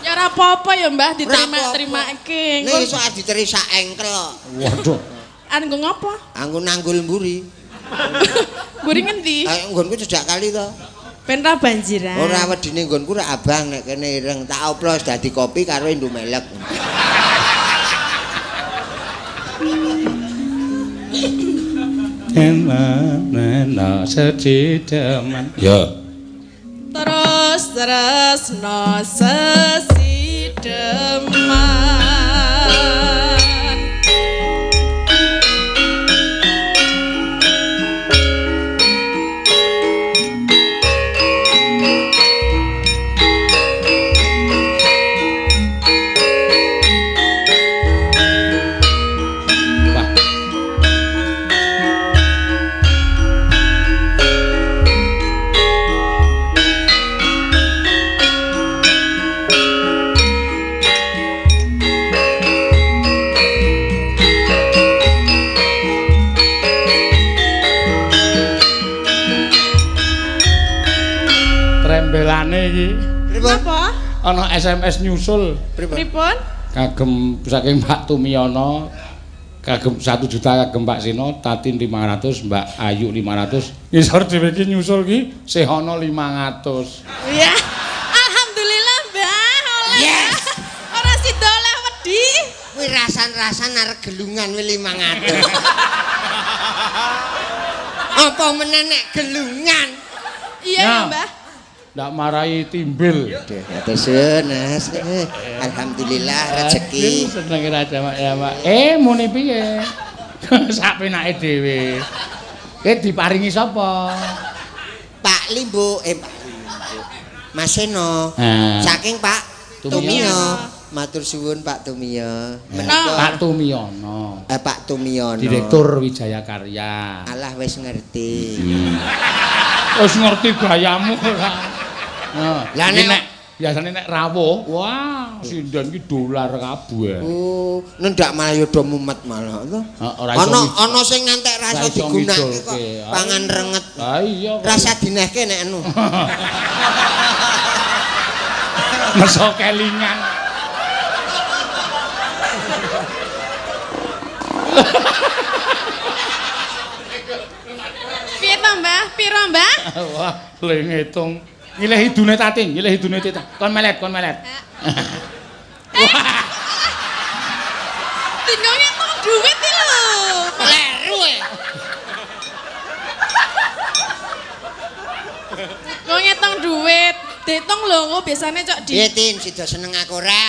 Ya ora apa-apa ya, Mbah, diterima-terimake. Nek iso diteri sak engkel kok. Waduh. Anggo ngopo? Anggo nanggul mburi. Mburi ngendi? Nggonku cedhak kali to. Ben ra banjiran. Ora wedine nggonku ra abang nek kene ireng tak oplos dadi kopi karo Indomelek. Ena sesideman. Ya. Terus tresno sesideman. Trembelane iki. Pripun? Napa? Ana SMS nyusul. Pripun? Kagem saking Pak Tumiyono kagem 1 juta kagem Pak Seno, Tatin 500, Mbak Ayu 500. Ngisor dhewe iki nyusul iki Sehono 500. Iya. Alhamdulillah, Mbah. Oleh. Yes. Ora sida oleh wedi. Kuwi rasan-rasan arep gelungan kuwi 500. Apa meneh nek gelungan? Iya ya, Mbah. Ndak marahi timbil. Matur suwun, Mas. Alhamdulillah rezeki. Seneng ra jamak ya, Pak. Muni piye? Sak penake dhewe. Diparingi sapa? Pak Limbo, Pak Limbo. Mas Seno. Saking Pak Tumiyo. Matur suwun Pak Tumiyo. Menika Pak Tumiyono. Pak Tumiyono. Direktur Wijaya Karya. Alah wis ngerti. Wis ngerti gayamu ora. Lah nek biasane nek rawuh, wah sinden ki dolar kabeh. Oh, nendak malah ya do mumet malah to. Ora iso. Ana sing ngantek rasa digunakake kok pangan renget. Ha iya. Rasa dinehke nek anu. Meso kelingan. Piye to, Mbah? Piro, Mbah? Wah, le ngitung. Nyilih idune Tatin, nyilih idune Tatin. Kon melet, kon melet. Wah. Tinggal ngitung duit iki lho. Kleru e. Kok ngitung duit? Diitung lho, engko biasane cok di. Piye Tin, sida seneng aku ora?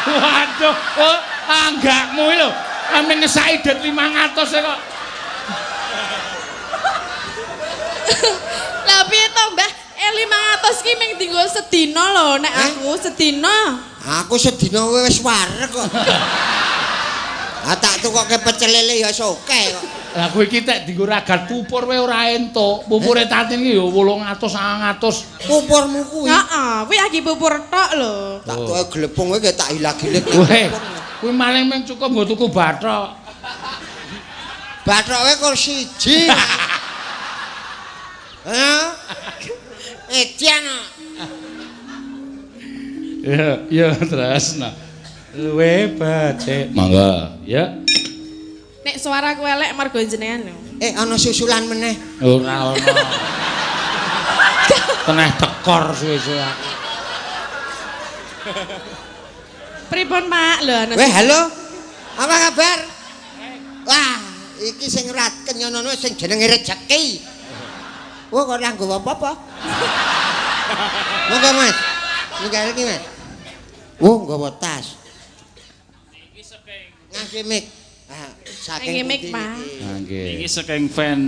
Waduh, oh, anggakmu iki lho. Ame ngesaki det 500 kok. Lah piye to, Mbah? 500 ki mung dienggo sedina lho, nek aku sedina. Aku sedina wis wareg kok. Ah tak tukoke pecel lele ya oke kok. Lah kowe iki tek dienggo ragat pupur wae ora entuk. Pupure Tatin ki ya 800 900. Pupurmu kuwi. Heeh, kuwi lagi pupur tok lho. Tak tukoke glepung kowe tak ilag-ilig. Kuwi maling mung cukup nggo tuku bathok. Bathoke kok siji. Hah? Edan. Ya, ya terus nah. Luwe becik. Monggo, ya. Nek suaraku elek mergo jenengan lho. Ana susulan meneh. Ora ana. Teneh tekor suwe-suwe aku. Pripun, Pak? Lho ana. Weh, halo. Apa kabar? Wah, iki sing rat kenyono sing jenenge rejeki. Wah, kok ora nggawa apa-apa. Monggo, Mas. Ninggal iki, Mas. Wah, nggawa tas. Niki saking ngangge mic. Ah, saking mic, Pak. Nggih. Niki saking fan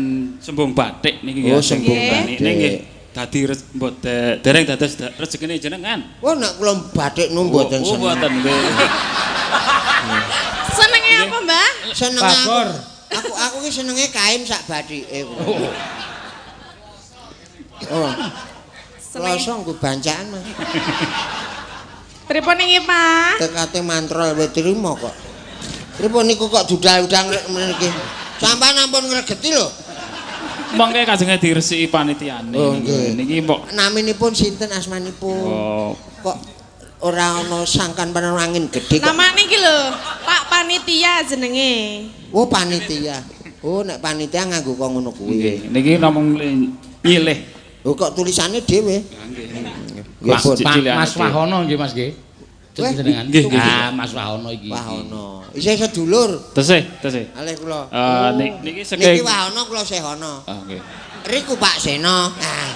Sembung Batik niki Oh, Sembung Batik. Niki dadi mboten dereng dados rezekine jenengan. Wah, nek kula batik nu mboten seneng. Oh, mboten nggih. Senenge apa, Mbah? Seneng aku. Aku ki senenge kain sak batike. Oh. Kloso nggo bancaan, Mas. Pripun niki, Pak? Tekate mantrol wis trimo kok. Pripun niku kok dudal-udang mriki? Sampeyan ampun ngregeti lho. Mongke kajenge diresiki panitiane. Oh, nggih. Niki mbok naminipun sinten asmanipun? Oh. Kok ora ana sangkan angin gedhe kok. Namane iki lho, Pak Panitia jenenge. Oh, panitia. Oh, nek panitia nganggo kok ngono kuwi. Nggih, niki namung nyilih. Oh, kok tulisane dhewe? Nggih. Mas Wahono nggih, Mas nggih. Jenengan. Ah, Mas Wahono iki. Wahono. Isih sedulur. Tesih, tesih. Alih kula. Niki saking niki Wahono kula Sehono. Ah, nggih. Riku Pak Seno. Ah.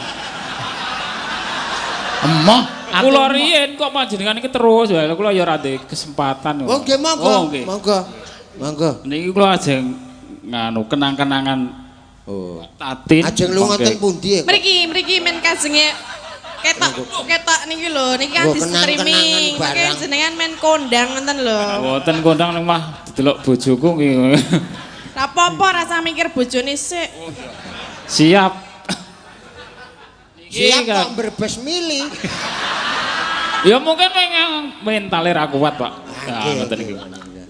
Emoh, kula riyen kok panjenengan iki terus wae kula ya ora ndek kesempatan. Oh, nggih monggo. Monggo. Monggo. Niki kula ajeng nganu kenang-kenangan. Oh. Tatin. Ajeng lunga teng pundi? Mriki, mriki men kajenge ketok niki lho, niki kan di streaming. Mengke jenengan men kondang ngoten lho. Mboten kondang ning mah didelok bojoku nggih. Ra apa-apa rasa mikir bojone sik. Siap. Siap kok brebes mili. Ya mungkin mentale ra kuat, Pak. Nah, ngoten niku.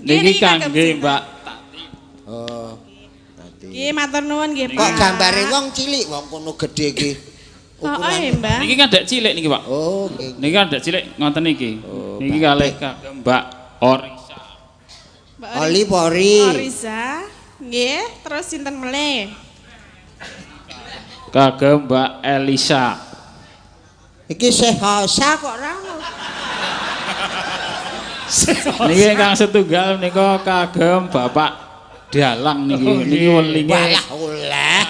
Niki kangge Mbak Tatin. Oh. Nggih, matur nuwun nggih, Pak. Kok gambare wong cilik, wong kono gedhe iki. Oh, Mbah. Niki kan dek cilik niki, Pak. Oh, nggih. Niki kan dek cilik ngoten niki. Niki kalih kagem Mbak Orisa. Oli Pori. Orisa. Nggih, terus sinten melih? Kagem Mbak Elisa. Iki sehosa kok ora ono. Niki ingkang setunggal menika kagem Bapak Dalang niki. Niki welinge. Walah oleh.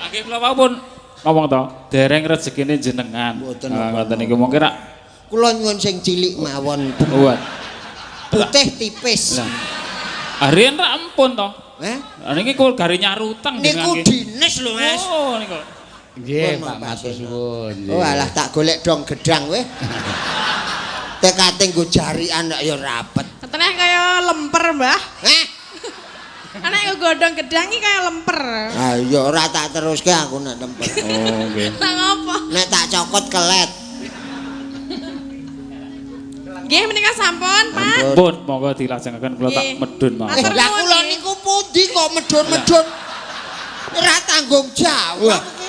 Nggih kula wau pun ngomong to, dereng rezekine jenengan. Mboten ngoten niku mongke rak kula nyuwun sing cilik mawon. Putih tipis. Lah. Riyen rak empun to. Heh? Niki kula gare nyaruteng niku dines lho, Mas. Oh niku. Nggih, Pak, matur suwun. Oh alah tak golek dong gedang weh. Tekate nggo jarian kok ya rapet. Teneh kaya lemper, Mbah. Heh. Anek godhong gedang iki kaya lemper. Ah iya ora tak teruske aku nek lemper. Oh, nggih. Lah ngopo? Nek tak cokot kelet. Nggih menika sampun, Pak. Pun monggo dilajengaken kula tak medhun mawon. Matur Lah kula niku pundi kok medhun-medhun. Ora tanggung jawab iki.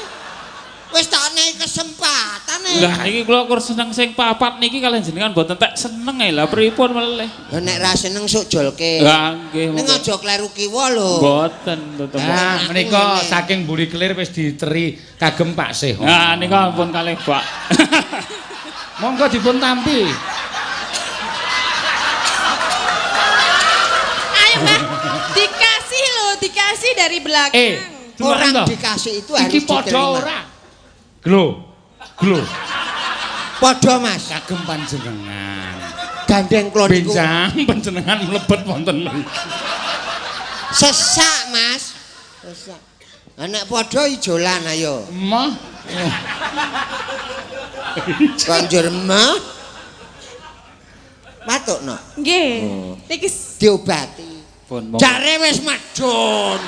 Wis tak nehi kesempatan e. Lah niki kula kur seneng sing papat niki kalian jenengan mboten tek seneng e lah pripun meleh. Lah nek ra seneng sok jolke. Lah nggih Ning monggo. aja kleru kiwa lho. Mboten tetep. Nah, menika saking mburi kelir wis diteri kagem Pak Seho. Nah nika ampun kalih Pak. Monggo dipun tampi. Ayo, Mbah. Dikasih loh, dikasih dari belakang. Orang dikasih itu harus iki padha diterima. ora? Glo. Glo. Padha Mas. Kagem panjenengan. Gandeng kula niku Benjang panjenengan mlebet wonten mriki. sesak Mas. Sesak. Lah nek padha ijolan ayo. Emoh. Banjur mah. Matukno. Nggih. Niki Diobati. Pun monggo. Jare wis medhun.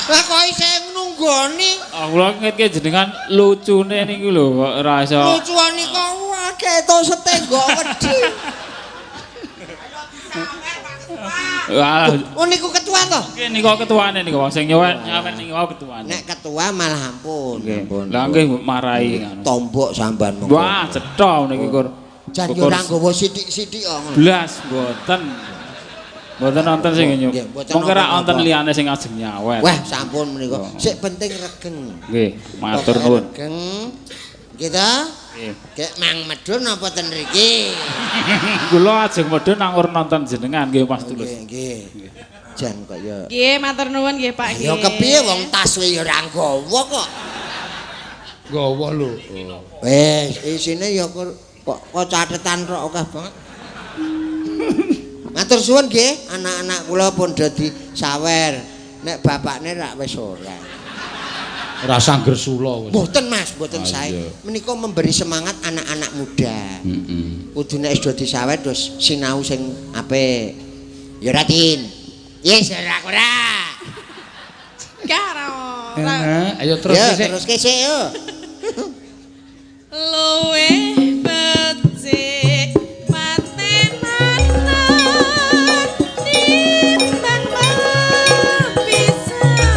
Lah kok isih nunggoni? Ah kula ngetke jenengan lucune niku lho kok ora iso. Lucuane kok akeh to setenggok wedi. Wah, Oh niku ketua to? nggih nika ketuane niku sing nyowet nyawet niku wau ketuane. Nek ketua malah ampun. Nggih. Lah nggih marahi ngono. Tombok sampean monggo. Wah, cetha niki kur. Jan yo ora nggawa sithik-sithik kok ngono. Blas mboten. Mboten nonton sing nyuk. Nggih, mboten Mongko ra napa-napa. wonten liyane sing ajeng nyawet. Wah, sampun menika. Oh. Sik penting regeng. Nggih, matur Pokoke nuwun. Regeng. Nggih ta? Nggih. Gek mang medhun apa ten mriki? Kula ajeng medhun nang ur nonton jenengan nggih Mas Tulus. Nggih, nggih. Jan kok ya. nggih matur nuwun nggih Pak Ya kepiye wong tas we ya ora nggawa kok. Gawa lho. Wis, isine ya kok kok catetan rok akeh banget. Matur suwun nggih, anak-anak kula pun dadi sawer. Nek bapakne rak wis ora. Ora sanggersula wis. Mboten Mas, mboten Ah, sae. iya. Menika memberi semangat anak-anak muda. Heeh. Kudu nek wis dadi sawer terus sinau sing apik. Ya ora Tin. Yes ora ora. Gak ora. Ora. Ayo terus Ya sik. terus sik yo. Luwih becik patenana timbang pisan.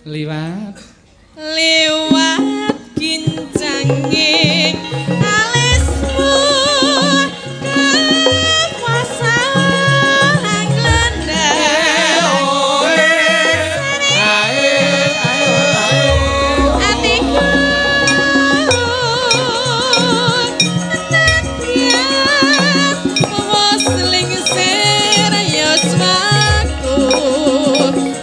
Liwat. Lewat kincanging alismu kepasang landang atiku nadyan wis lingsir yuswaku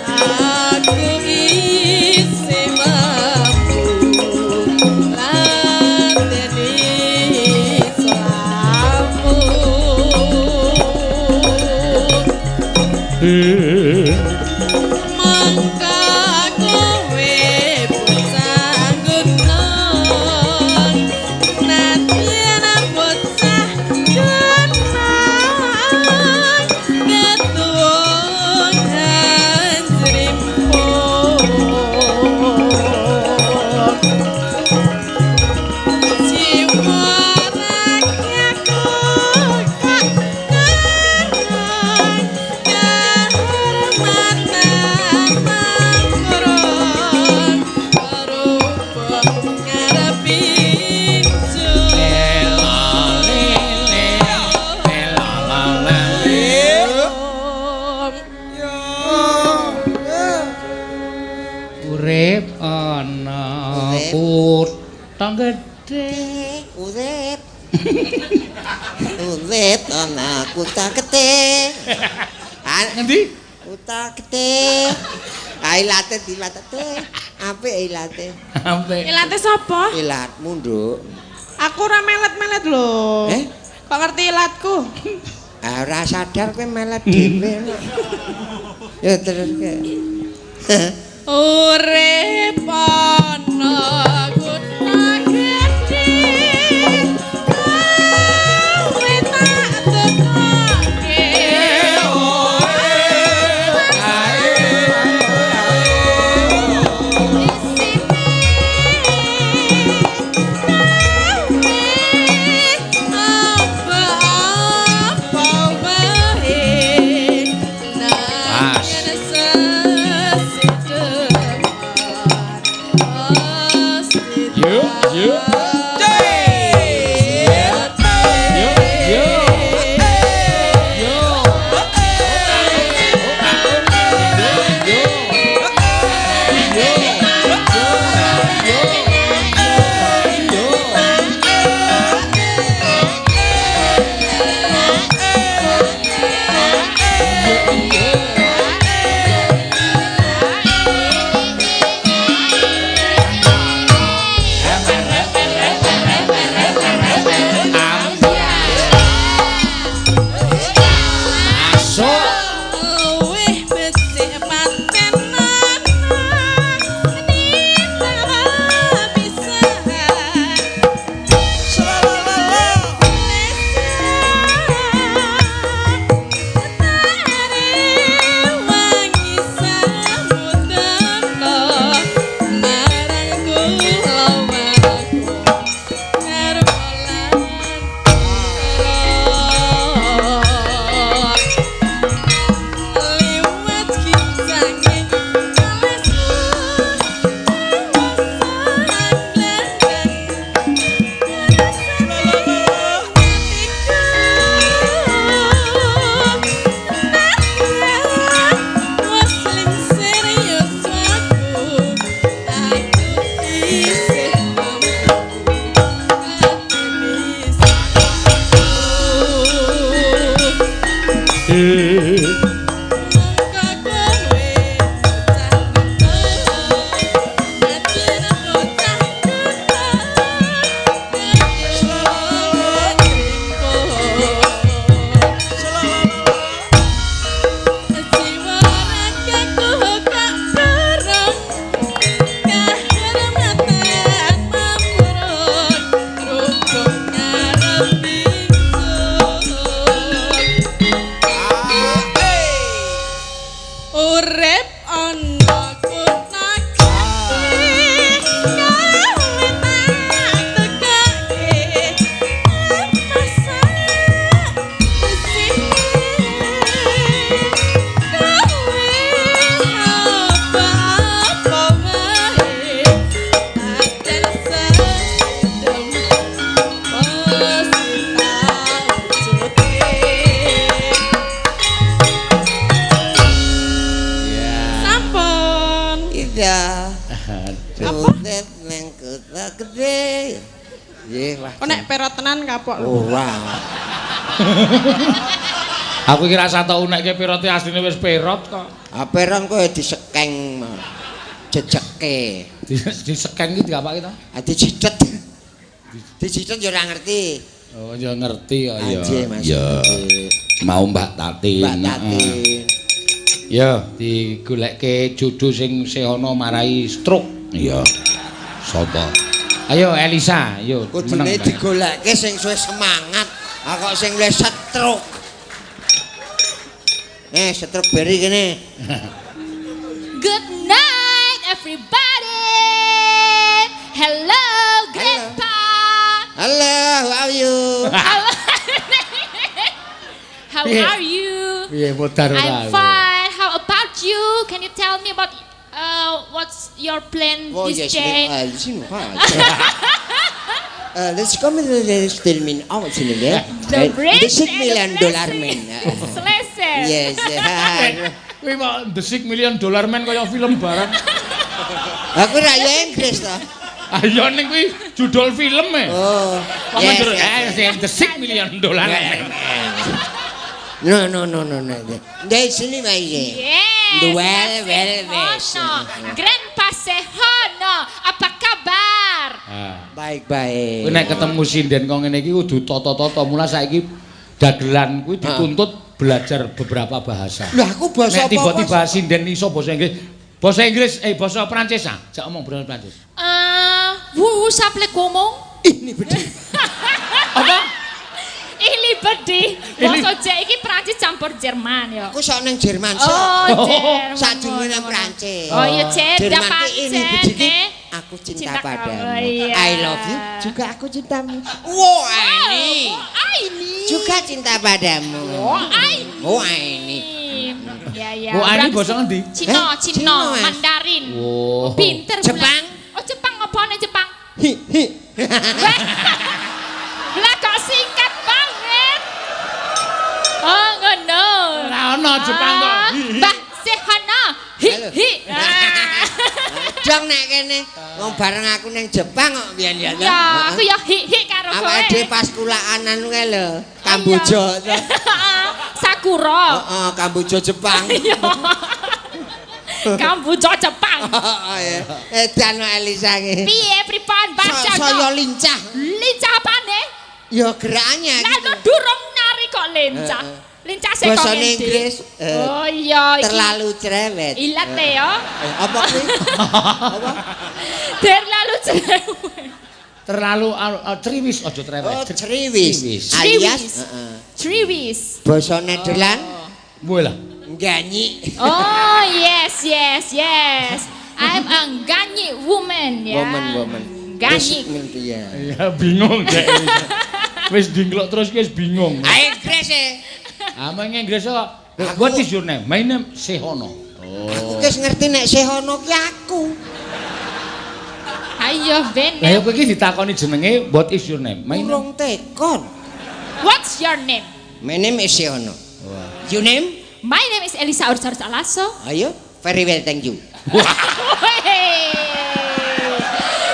aku isih mampu lateni selamu. Mangka kowe bocah gunung nadyan bocah gunung ketuwun hanjrimpun jiwa rakyatku kak karang kahormatan. gedhe. Urip. Urip ana kutha gedhe. Ngendi? Kutha gedhe. Ah ilate dilatete. Apik ilate. Apik. Ilate sapa? Ilatmu, Nduk. Aku ora melet-melet lho. Eh? Kok ngerti ilatku? Ah ora sadar kowe melet dhewe. Ya terus ke. Urip ana kutha gedhe. Kowe tak tekoke. Yo, yo. Yo, yo. Yo. Masuk. Luwih becik paten Liwat kincange Urip ana kutha gedhe, kowe tak tekake. Masak isine kowe apa-apa wae, pancen sedem mesti tak wujudke. Sampun. Iya. Urip nang kutha gedhe. Nggih, wah. Kok nek perot tenan kapok lho. Ora. Aku iki rasa tau unekke perote asline wis perot kok. Ah peron kowe disekeng jejeke. Disekeng iki diapake to? Ah dijidet. Dijidet ya ora ngerti. Oh ya ngerti kok ya. Anjir, Mas. Ya. Mau Mbak Tatin. Mbak Tatin. Ya, digolekke jodoh sing sehana marai stroke. Iya. Sapa? Ayo Elisa, ayo Kudune digolekke sing suwe semangat. Ah kok sing wis stroke. Stroke beri kene. Good night everybody. Hello grandpa. Halo, how are you? How are you? Piye modar ora? I'm fine. How about you? Can you tell me about what's your plan Oh, this yes, day? Let's come to the statement out in there. The bridge The $6 and million the dollar blessing. man. Selesai. Yes. Kuwi kok The Six Million Dollar Man kaya film barang. Aku ra ya Inggris to. Ayo ning kuwi judul film e. Oh. Kok Yes, njur yes. sing the 6 million dollar. No no no no no. Ndek sini wae. Yes. The well, well, wes. Grandpa Sehono, apa kabar? Ah. Baik baik. Kowe nek ketemu sinden kok ngene iki kudu tata-tata. Mula saiki dagelan kuwi dituntut belajar beberapa bahasa. Lah aku basa Nek apa? tiba-tiba sinden iso basa Inggris, basa Inggris basa Prancis ah. Jak omong basa Prancis. Vous s'appelez comment? Ini bedhi. Apa? Ili bedhi. Basa jek iki Prancis campur Jerman ya. Aku sok nang Jerman sok. Oh, Jerman. Sadurunge nang Prancis. Oh iya, Cek, Jerman ki ini bedhi ki pancen. aku cinta Cinta padamu. kamu, iya. I love you juga aku cintamu. Wo ini. Oh, ini. Juga cinta padamu. Oh, ini. Oh ini. Ya ya. Oh, ini Berarti basa ngendi? Cina, Eh, Cina, Cina, Mas. Mandarin. Oh. Pinter Jepang. bulan. Oh, Jepang apa nih Jepang? Hi hi. Lah kok singkat banget. Oh, ngono. Ora ono Jepang kok. Ah, Mbah Sehana. Hi Halo. hi. Ah. Dong nek kene wong bareng aku nang Jepang kok biyen ya. Ya, aku ya hi hi karo kowe. Awake dhewe pas kulaanan kae lho, Kamboja. Sakura. Heeh, Kamboja Jepang. Iya. Kamboja Jepang. Heeh ya. Edan kok Elisa iki. Piye pripun Mbah Saya lincah. Lincah apane? Ya gerakannya Lah gitu. lu durung nari kok lincah. Heeh. Lincah sing kok Basane ngendi? Inggris Oh iya iki. terlalu cerewet. Ilat ya. Apa kuwi? Apa? Terlalu cerewet. Terlalu triwis aja cerewet. Oh, ceriwis. Alias Ceriwis. heeh. Triwis. Basa Nederland Mbuh lah. nganyi. Oh yes yes yes. I'm a ganyi woman ya. Woman woman. Ganyi. Wis ngerti ya. Ya bingung dek. Wis dingklok terus wis bingung. Ayo Inggris e. Ah meng Inggris kok. What is your name? My name Sehono. Aku wis ngerti nek Sehono ki aku. Ayo Lah ya bener. kowe iki ditakoni jenenge what is your name? My name. Urung tekon. What's your name? My name is Sehono. You name? My name is Elisa Ursaurus Alaso. Ayo, very well thank you.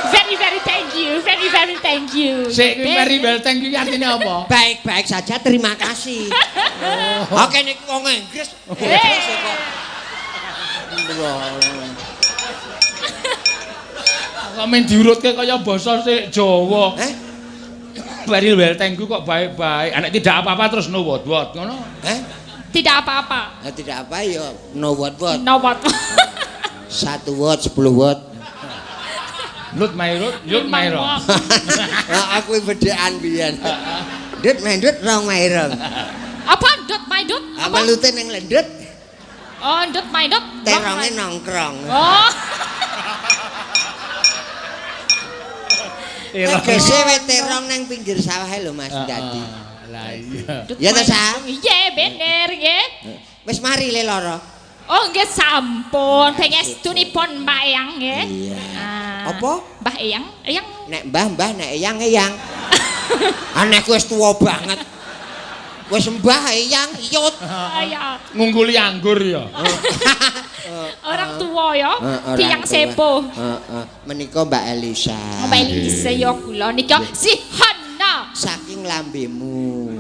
Very very thank you. Very very thank you. Sik kuwi very well thank you ki artine apa? Baik-baik saja, terima kasih. Oke nek wong Inggris. Inggris e kok. Kok men diurutke kaya basa sik Jawa. Eh? Very well thank you kok baik-baik. Anek tidak apa-apa terus no what what ngono. Eh? Tidak apa-apa. Nah, tidak apa ya, no what what. No what. 1 watt, 10 watt. Lut my road, yut my road. Nah, aku bedhean biyen. Ndut mendut rong my rong. Apa dot my dot? Apa lute ning lendut, Oh, dot my dot. teronge nongkrong. Oh. Tegese we terong nang pinggir sawah lho Mas dadi. Lah iya. Dot Ya my ta, Sa? dot. Iya, bener nggih. Wis mari le lara. Oh, nggih sampun. Pangestunipun Mbak Eyang nggih. Iya. Ah. Apa? Mbah Eyang, Eyang. Nek mbah-mbah nek eyang-eyang. Aneh ku wis tuwa banget. Wis mbah eyang iyut. Oh, iya. Ngungguli anggur ya. Orang tua ya, Heeh, tiyang orang tua. sepuh. Heeh. Menika Mbak Elisa. Mbak Elisa ya kula nika si Hana Saking lambemu.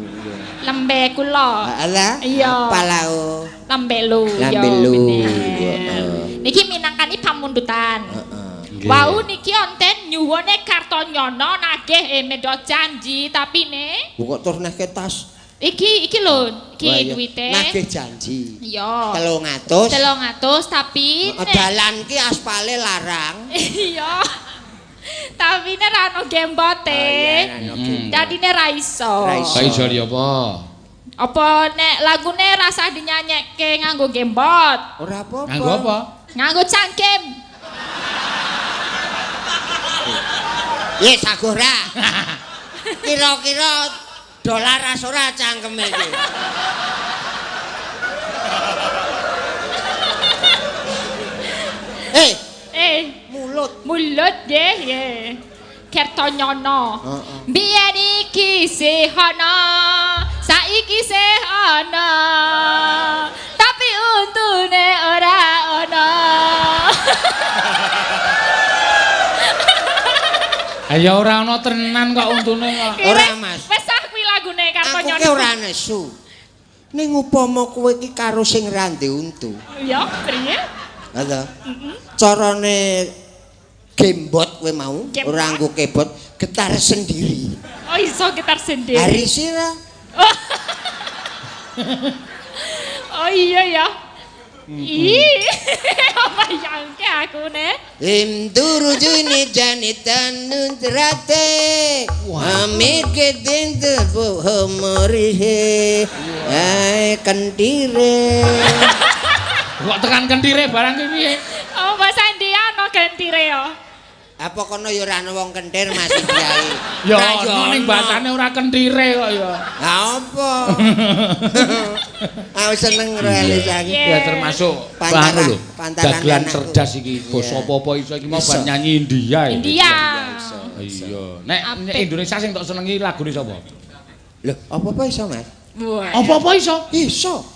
lembe kula. Alah. Iya. Palau. Lambe lu. Lambe ya, lu. bener. Heeh. Niki minangkani pamundutan. Heeh. Wau niki onten nyuwune Kartonyono nagih mendo janji tapi ne Kok terus nake tas. iki iki lho, iki Wah, iya. duwite. Nagih janji. Iya. 300. 300 tapi Heeh, dalan ki aspale larang. Iya. Tapi ne ra ono gembote. Oh, iya, ra ono gembot. Dadine ra iso. Ra iso. Kok iso di apa? Apa nek lagune rasah dinyanyekke nganggo gembot, Ora apa-apa. Nganggo apa? nganggo cangkem. Ye saguh ra. Kira-kira dolar ora cangkeme iki. Eh, Eh, mulut. mulut nggih nggih. Kertonyono. Heeh. Biyen iki sih ana, saiki sih ana. Tapi untune ora ana. Ya ora ana tenan kok untune kok. Ora, Mas. Wis ah kuwi lagune Aku Kartonyono. ki ora nesu. Ning upama kowe iki karo sing ra ndek untu. Ya, priye? Ha to. Carane gembot kowe mau, ora nggo kebot, getar sendiri. Oh, iso getar sendiri. Hari sira. Oh iya ya. Ih, bayangke aku ne. Imduru juni janitan nuntrate. Amike dintu buhumorihe. Ai kentire. Kok tekan kentire barang ki piye? Oh, Mas Andi ana kentire ya. Apa kono ya ora ana wong kentir Mas Kiai? Ya ono ning basane ora kentire kok ya. Ha apa? Aku seneng karo Elisa iki. Ya termasuk Pantaran- anu lho, pantaran dagelan anakku. cerdas iki, basa apa-apa iso iki mau bar nyanyi India iki. India. Iya. Nek Indonesia sing tok senengi lagune sapa? Lho, apa-apa iso, Mas? Apa-apa iso? Iso.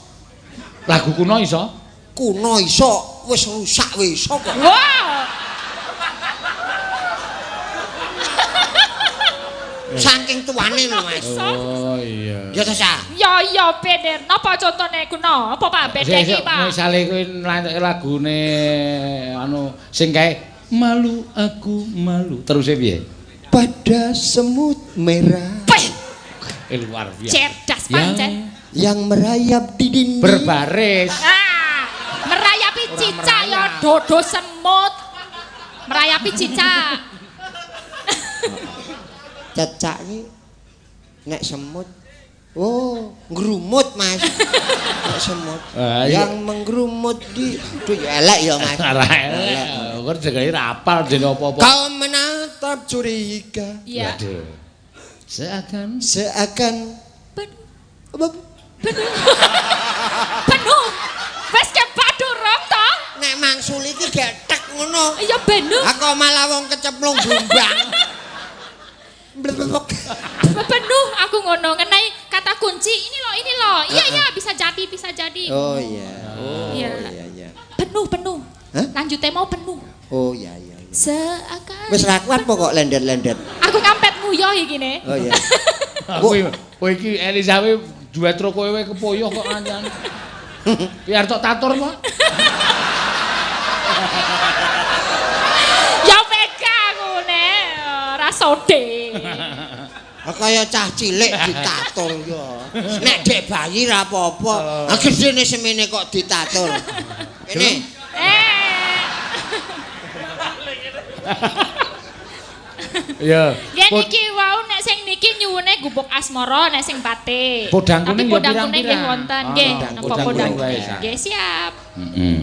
Lagu kuno iso? Kuno iso, wis rusak wis iso kok. Wah. Saking tuane lho, Mas. Oh iya. Ya ta, Sa? Ya ya bener. Napa contone kuno? Apa Pak beda iki, Pak? Misale kowe nlantuke lagune anu sing kae malu aku malu. Terus piye? Pada semut merah Peh, Luar biasa. cerdas pancen. yang merayap di dinding. Berbaris. Ah, merayapi cicak ya dodo semut. Merayapi cicak. Cecak iki nek semut. Oh, ngrumut, Mas. Nek semut. Yang menggerumut di duh ya elek ya, Mas. Ora elek. Kok jegane ra apal dene apa-apa. Kau menatap curiga. Iya. Waduh. Seakan Seakan Penuh. Penuh. Wis kebadurung to? Nek mangsul iki getek ngono. Ya penuh. Aku malah wong kecemplung blumbang. Blebek. Penuh aku ngono ngenai kata kunci ini loh, ini loh. Iya iya bisa jadi, bisa jadi. Oh iya. Oh Iya. iya iya. Penuh, penuh. Hah? Lanjutnya mau penuh. Oh iya iya. iya. Seakan Wis ra kuat pokok lendet-lendet. Aku ngampet nguyoh iki ne. Oh iya. Kowe kowe iki Elisa kowe duet ro kowe kepoyoh kok anjan. Biar tok tatur kok. Ya peka aku ne, ora sode. Kaya cah cilik ditatur ya. Nek dek bayi ra apa-apa. Ah gedene semene kok ditatur. Kene. Iya. Ya niki wau nek sing niki nyuwune gubuk asmara nek sing batik. Podang Tapi kuning ya podang kuning nggih pirang-pirang. wonten nggih. Napa podang podang kuning wae. Nggih siap. Heeh.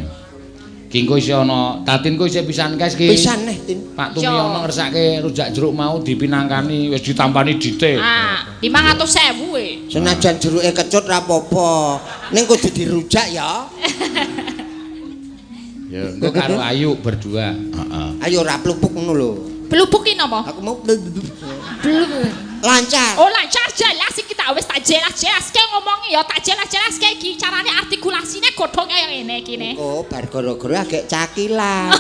Ki engko isih ana, Tatin ku isih pisan kes ki. Pisan neh, Tin. Pak Tumiono ngersake rujak jeruk mau dipinangkani wis ditampani dite. Ah, 500.000 e. Senajan jeruke kecut ra apa-apa. Ning kudu dirujak ya. Ya, engko karo Ayu berdua. Heeh. Ayo ra plupuk ngono lho. Blubuk ki napa? Aku mau Blubuk. lancar. Oh lancar jelas iki tak wis tak jelas-jelaske ngomongi ya tak jelas-jelaske iki carane artikulasine godhong kaya ngene iki ne. Oh, bar gara-gara agek cakilan.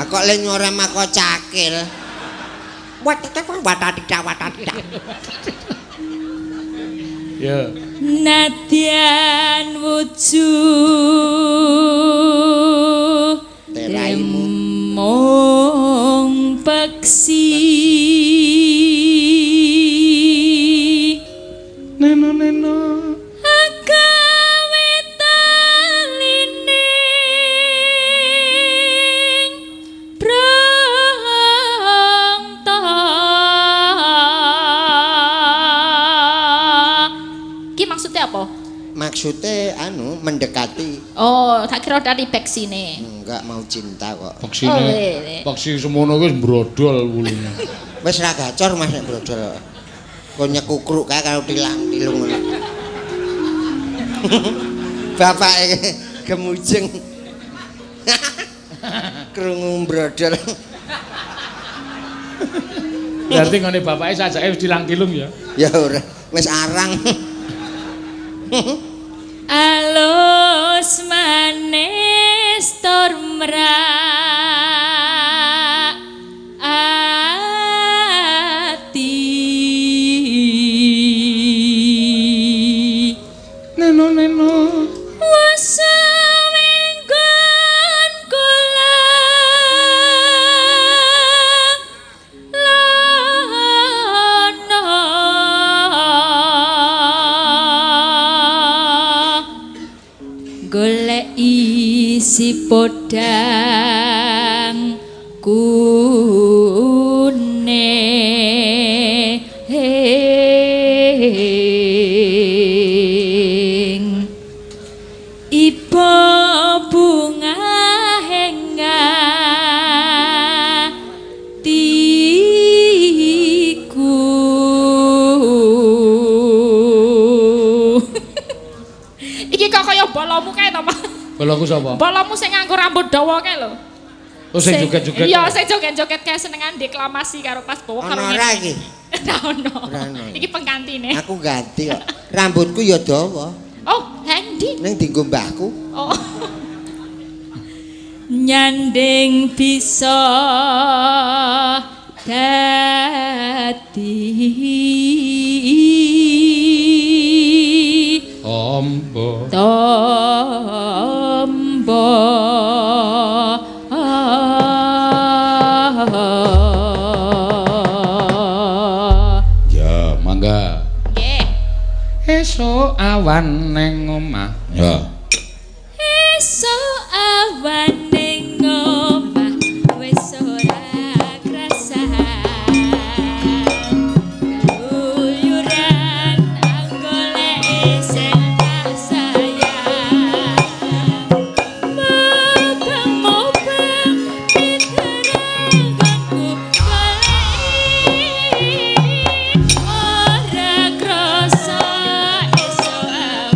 Aku kok le nyora mako cakil. Watatita watatita. Ya. Nadyan wujud Teraimu. mung peksi. Neno neno. Agawe talining brangta. Ki maksudnya apa? Maksudnya anu mendekati. Oh, tak kira dari peksine. Enggak mau cinta kok. Peksine. Oh, iya. Peksi semono kuwi wis brodol wulune. Wis ra gacor Mas nek brodol. Kok nyekukruk kae karo tilang-tilung ngono. Bapake gemujeng. Krungu brodol. Berarti ngene bapake sajake wis tilang-tilung ya. Ya ora, wis arang. Alus manis tur mrak Goleki si podang kuning. Iba bunga hatiku. Iki kok kaya bolomu kae to, Pak? Boloku sapa? Bolomu sing nganggo rambut dawa kae lho. Oh sing joget-joget. Iya, sing joget-joget kae senengan deklamasi karo pas bawa karo Ono ora iki? Ora ono. Ora ono. Iki pengantine. Aku ganti kok. Rambutku ya dawa. Oh, endi? Ning dienggo mbahku. Oh. Nyanding bisa dadi Tombo. Tombo. Ya, mangga. Nggih. Esuk awan ning omah. Ya. Esuk awan ning omah wis ora krasan. Keluyuran anggolek sing tak sayang. Mubeng-mubeng piteranggonku goleki ora krasa esuk awan.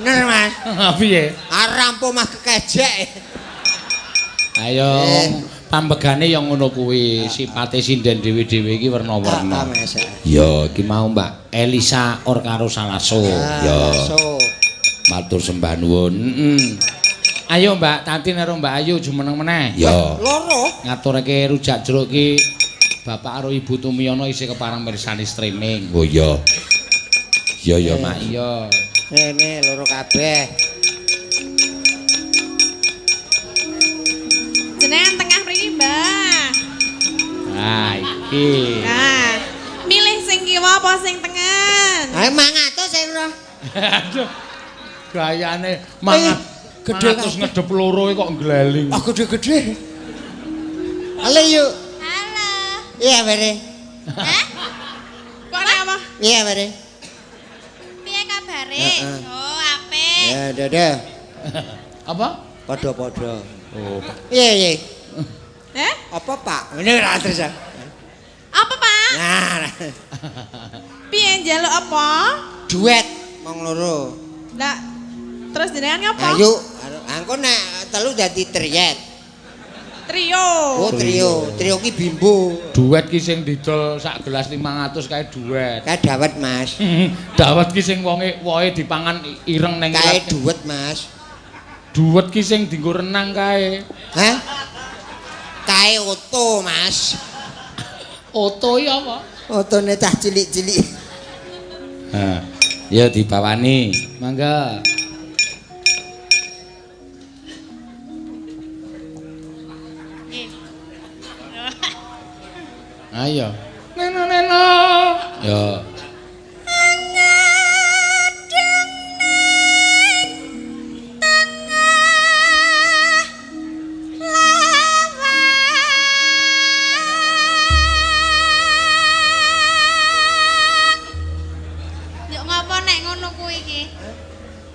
Bener, Mas. Piye? Arampo mah kekejek. Ayo pambegane ya ngono kuwi, sipate sinden dhewe-dhewe iki werna-werna. Mas. Ya, iki mau Mbak Elisa or karo Salaso. Ya. Matur sembah nuwun. Heeh. Ayo Mbak Tatin karo Mbak Ayu jumeneng meneh. Ya. Loro. Ngaturake rujak jeruk iki Bapak karo Ibu Tumiyono isih kepareng mirsani streaming. Oh iya. Iya ya, Mak. Iya. Ngene loro kabeh. Jenengan tengah mriki, Mbah. Nah, iki. Nah, milih sing kiwa apa sing tengen? Ayo 500 e ora. Aduh. Gayane mangat gede terus ngedep loro kok ngleling. Ah gede-gede. Halo yuk. Halo. Iya bare. Hah? Kok ora apa? Iya bare. Piye kabare? Oh, apik. Ya dadah. Apa? Padha-padha. Oh. Iya iya. Eh? Apa Pak? Ngene ora terus. Apa Pak? Nah. Piye njaluk apa? Duet wong loro. Lah terus jenengan ngapa? Ayo, engko nek telu dadi triet. Trio. Oh, trio. Trio ki bimbo. Duet ki sing didol sak gelas 500 kae duet. Kae dawet, Mas. Dawet ki sing wonge wohe dipangan ireng ning kae duet, Mas. Duet ki sing dienggo renang kae. Hah? Kae oto, Mas. Oto iki apa? Otone cah cilik-cilik. Ha. Ya dibawani. Mangga. Ayo. Neno neno. Ya. Ngadeng ning tengah lawang. Yo ngopo nek ngono kuwi iki?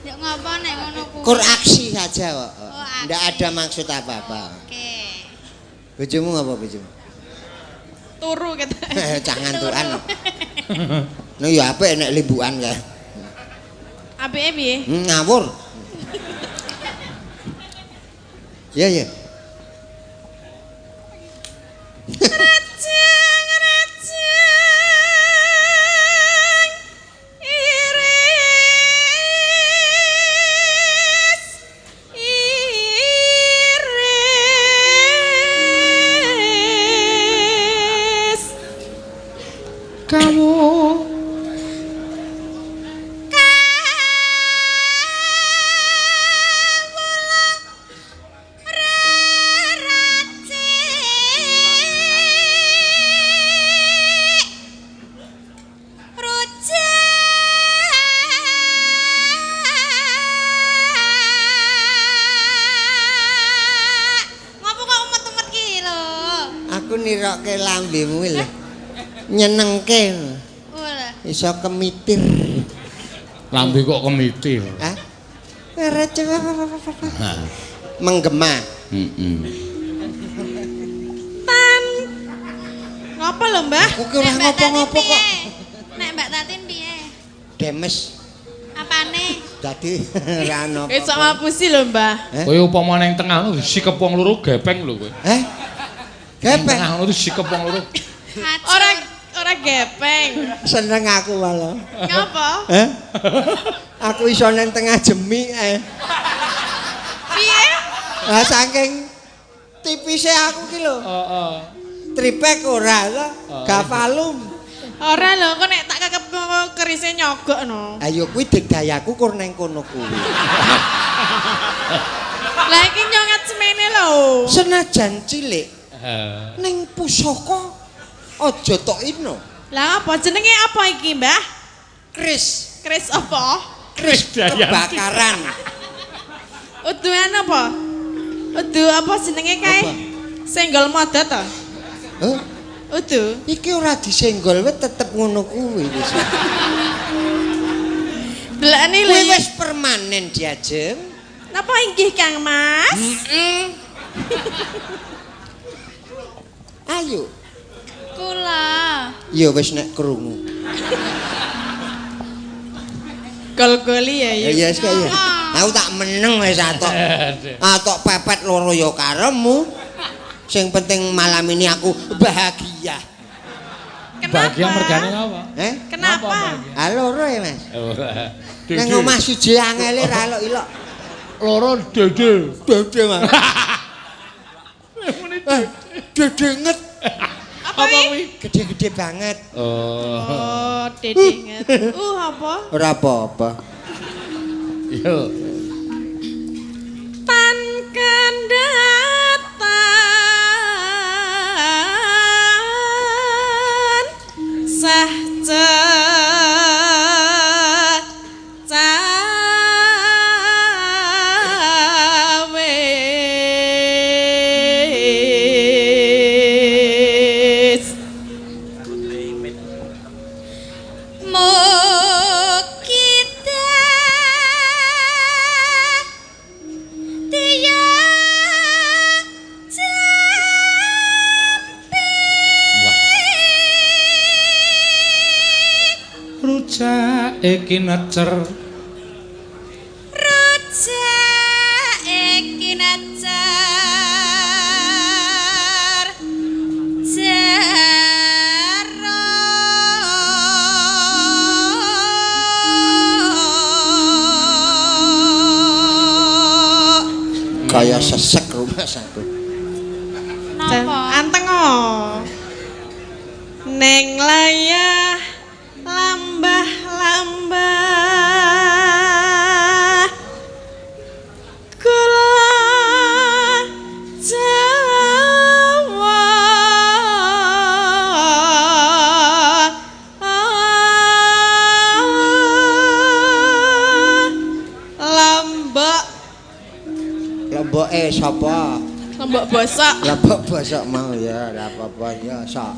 Yo ngopo nek ngono kuwi? Kur aksi saja kok. Oh, Ndak ada maksud apa-apa. Oke. Bojomu ngapa bojomu? Turu kata. Cah ngantukan. No ya apik nek limbukan kae. Apike piye? Ngawur. Iya iya. Rejeng rejeng iris iris Kamu Kawula reracik rujak. Ngopo kok umet-umet ki lho? Aku nirokke lambemu lho. Nyenengke. Wala. Iso kemitir. Lambe kok kemitir. Hah? Menggema. Heeh. Tan. Ngopo lho, Mbah? Aku ki ora Nek Mbak Tatin ngopo-ngopo kok. piye? Nek Mbak Tatin piye? Demes. Apane? Dadi ora ono. Iso ngapusi lho, Mbah. Kowe upama ning tengah ngono disikep wong loro gepeng lho kowe. Heh? Ning Gepeng. tengah ngono disikep wong loro. Ora ora gepeng. Seneng aku malah. Ngopo? Heh? Aku iso nang tengah jemi eh. Piye? Lah saking tipise aku ki lho. Heeh. Tripek ora lho, gavalum. Ora lho, kok nek tak kekep kerise nyogok no. Ayo kuwi digdayaku kur nang kono kuwi. Lah iki nyongat semene lho. Senajan cilik ning pusaka aja tok ino. Lah apa jenenge apa iki, Mbah? Kris, Kris apa? kris kebakaran. Uduan apa? Udu apa jenenge kae? Apa? Senggol moda to? Hah? Udu. Iki ora disenggol wis tetep ngono kuwi wis. Delokne lho. Kuwi wis permanen diajeng. Napa inggih Kang Mas? Ayo. Kula. Ya wis nek krungu. Gol-goli ya Ya ya wis kaya. Aku tak meneng wis atok. Atok pepet loro ya karepmu. Sing penting malam ini aku bahagia. Kenapa? Bahagia mergane apa? Eh? Kenapa? Ah loro ya, Mas. Ora. Nang omah siji angele ra elok-elok. Loro dede. Dede, Mas. Dede nget. Apa kuwi? Gede-gede banget. Oh. Oh, dede nget. Apa? Ora apa-apa. Yo. Tan kendatan sah cawis Mukita tiya Wah. Rujak iki necer. Rujak iki necer jero Kaya sesek rumah satu. Napa? Anteng oh. Neng layah lambah lambah gula Jawa Lombok Lomboke sapa? Lombok bosok. Lombok bosok mau ya, ora apa-apa ya, sok.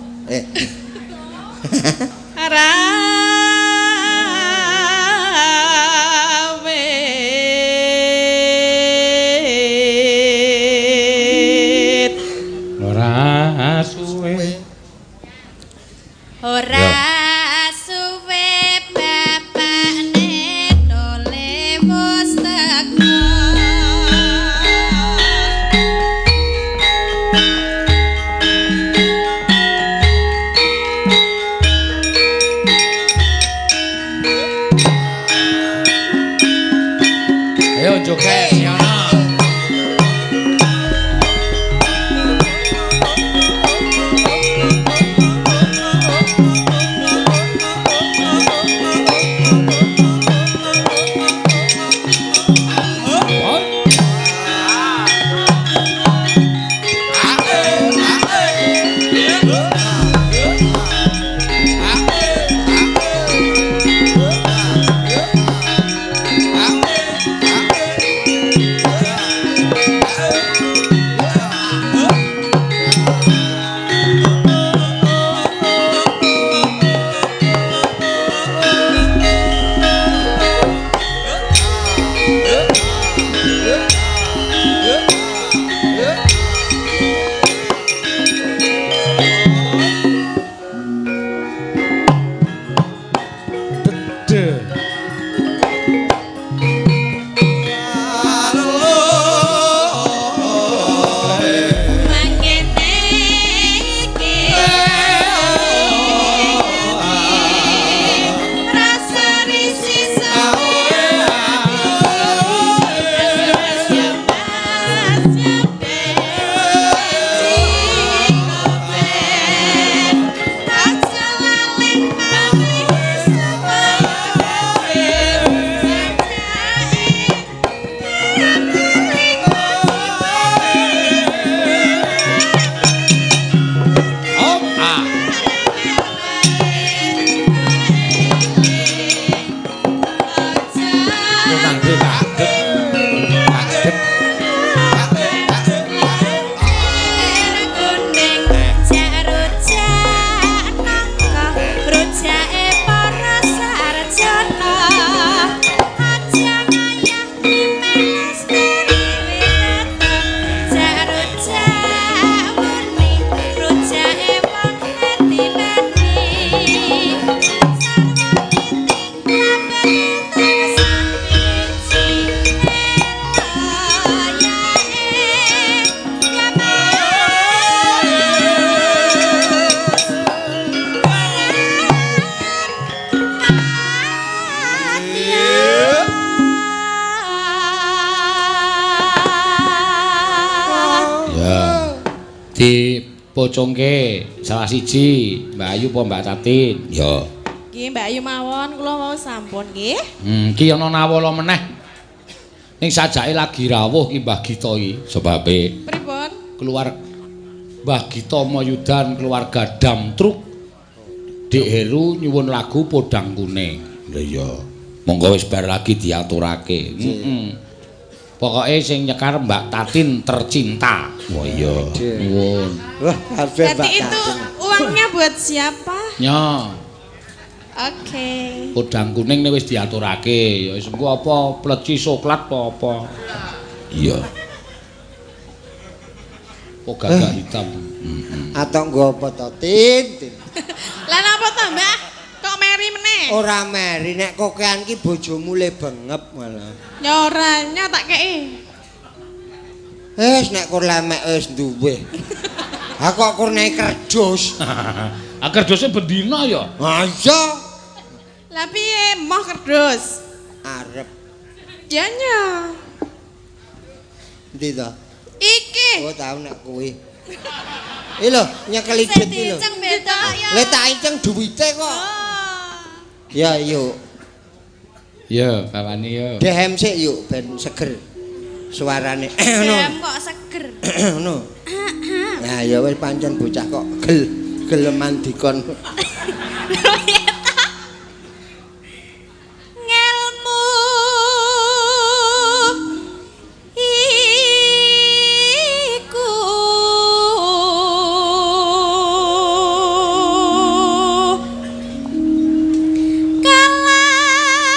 Rawit. Ora suwe. Ora suwe bapakne dole wis teko. Ayo joget Siana. Dipocongke salah siji, Mbak Ayu apa Mbak Tatin? Ya. Nggih, Mbak Ayu mawon kula wau sampun nggih. Ki ana nawala meneh. Ning sajake lagi rawuh ki Mbah Gita iki sebabe. Pripun? Keluar Mbah Gita Mayudan keluarga Dam Truk Dik Heru nyuwun lagu Podang Kuning. Lha iya. Monggo wis bar lagi diaturake. Heeh. Pokoke sing nyekar Mbak Tatin tercinta. Wah iya. Nyuwun. Wah, kabeh Mbak. Berarti itu uangnya buat siapa? Ya. Oke. Podang kuning nek wis diaturake, ya wis engko apa pleci soklat apa apa. Iya. Oh gagak hitam. Atau nggo apa to, Tin? Lah napa to, Mbah? Kok meri meneh? Ora meri, nek kokean ki bojomu le bengep malah. Ya ora, nya tak kei. Wis nek kur lemek wis duwe. Ha kok kur naik kerdus. Ah kerduse bendina ya? Ha iya. Lah piye moh kerdus? Arep. Ya nya. Endi to? Iki. Oh tau nek kuwi. Iki lho nyekeli duit iki lho. Lah tak inceng duwite kok. Ya yuk. Ya, bawani yo. Dehem sik yuk ben seger suarane. Dehem kok seger. Ngono. Nah ya wis pancen bocah kok geleman dikon. Ngelmu iku kalakone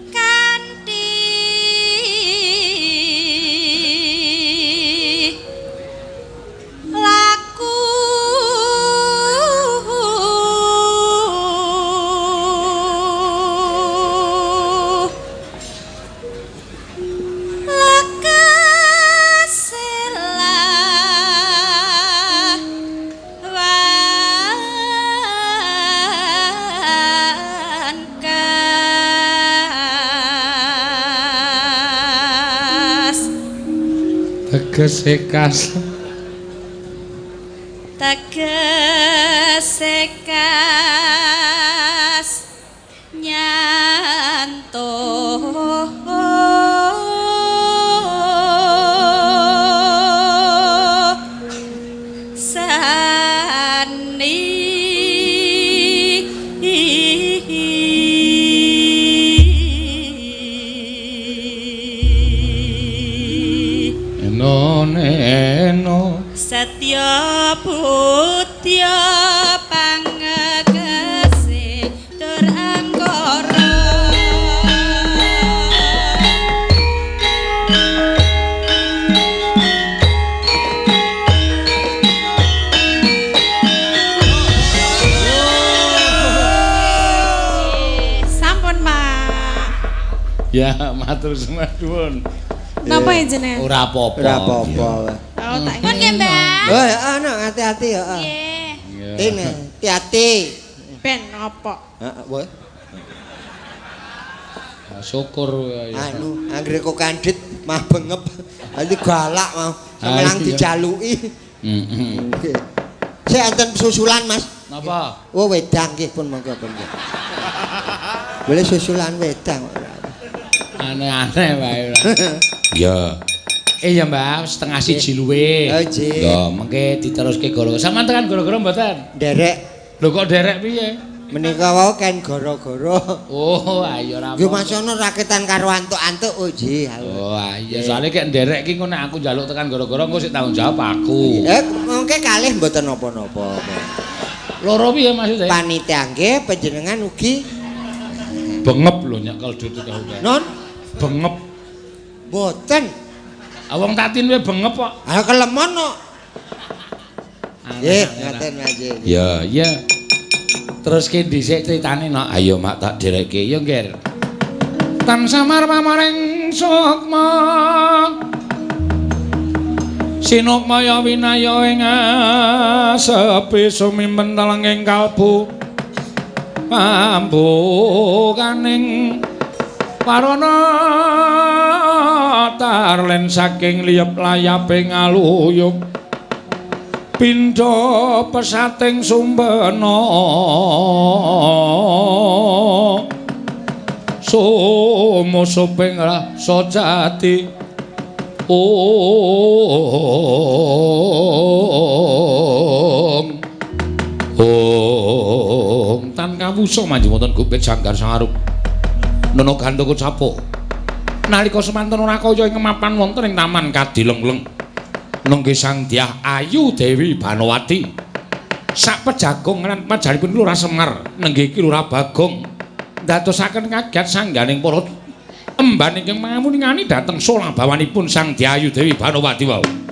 kanthi laku lekasela wan kas Tegese kas. Tegese kas nyantuh sani Eno eno Satya putya pangegese tur angkara Sampun, Pak. Ya, matur suwun. Napa ya jenengan? Ora apa-apa. Ora apa-apa. Oh, tak Pun nggih, Mbah. Oh, ya ana hati-hati ya. Nggih. Tin, hati-hati. Ben apa? Heeh, wah. Syukur ya. Anu, anggere kok kandhit mah bengep. Nanti galak mau. Semelang dijaluki. Heeh. Sik enten susulan, Mas. Napa? Oh, wedang nggih pun monggo pun. Boleh susulan wedang. Aneh-aneh wae ora. Ya. Ya Mbak, 12:30 luwe. Oh, nggih. Lho, mengke diteruske gara-gara. Sampeyan tekan gara-gara mboten? Nderek. Lho kok nderek piye? Menika wau ken gara-gara. Oh, ayo ora. Nggih Mas ana rakitan karo antuk-antuk oh nggih. Oh, iya soalé kek nderek ki engko nek aku njaluk tekan gara-gara engko sik tanggung jawab aku. Mengke kalih mboten napa-napa. Loro piye maksudnya? Panitia nggih panjenengan ugi bengep lho nyekel duit akeh. Non bengep. Mboten. Ah wong Tatin we bengep kok. Ah kelemon kok. Nggih, ngaten Mas. Ya, iya. Terus ki dhisik critane nok. Ayo mak tak dherekke. Ya Ngger. Tan samar pamaring sukma. Sinukmaya winaya ing asepi sumimpen telenging kalbu. Pambukaning Warana tarlen saking liyep layape ngaluyup pindha pesating sumbena sumusuping rasa jati. Om Om tan kawusa manjing wonten gupit sanggar sangarup Nono Gandaka Capuk nalika semanten ora kaya ing mapan wonten ing taman Kadilengleng nenggih Sang Dyah Ayu Dewi Banowati sak pejagong lan pajaripun Lurah Semar nenggih Ki Lurah Bagong ndadosaken kaget sangganing para emban ingkang manguningani dhateng solabawanipun Sang Dyah Ayu Dewi Banowati wau.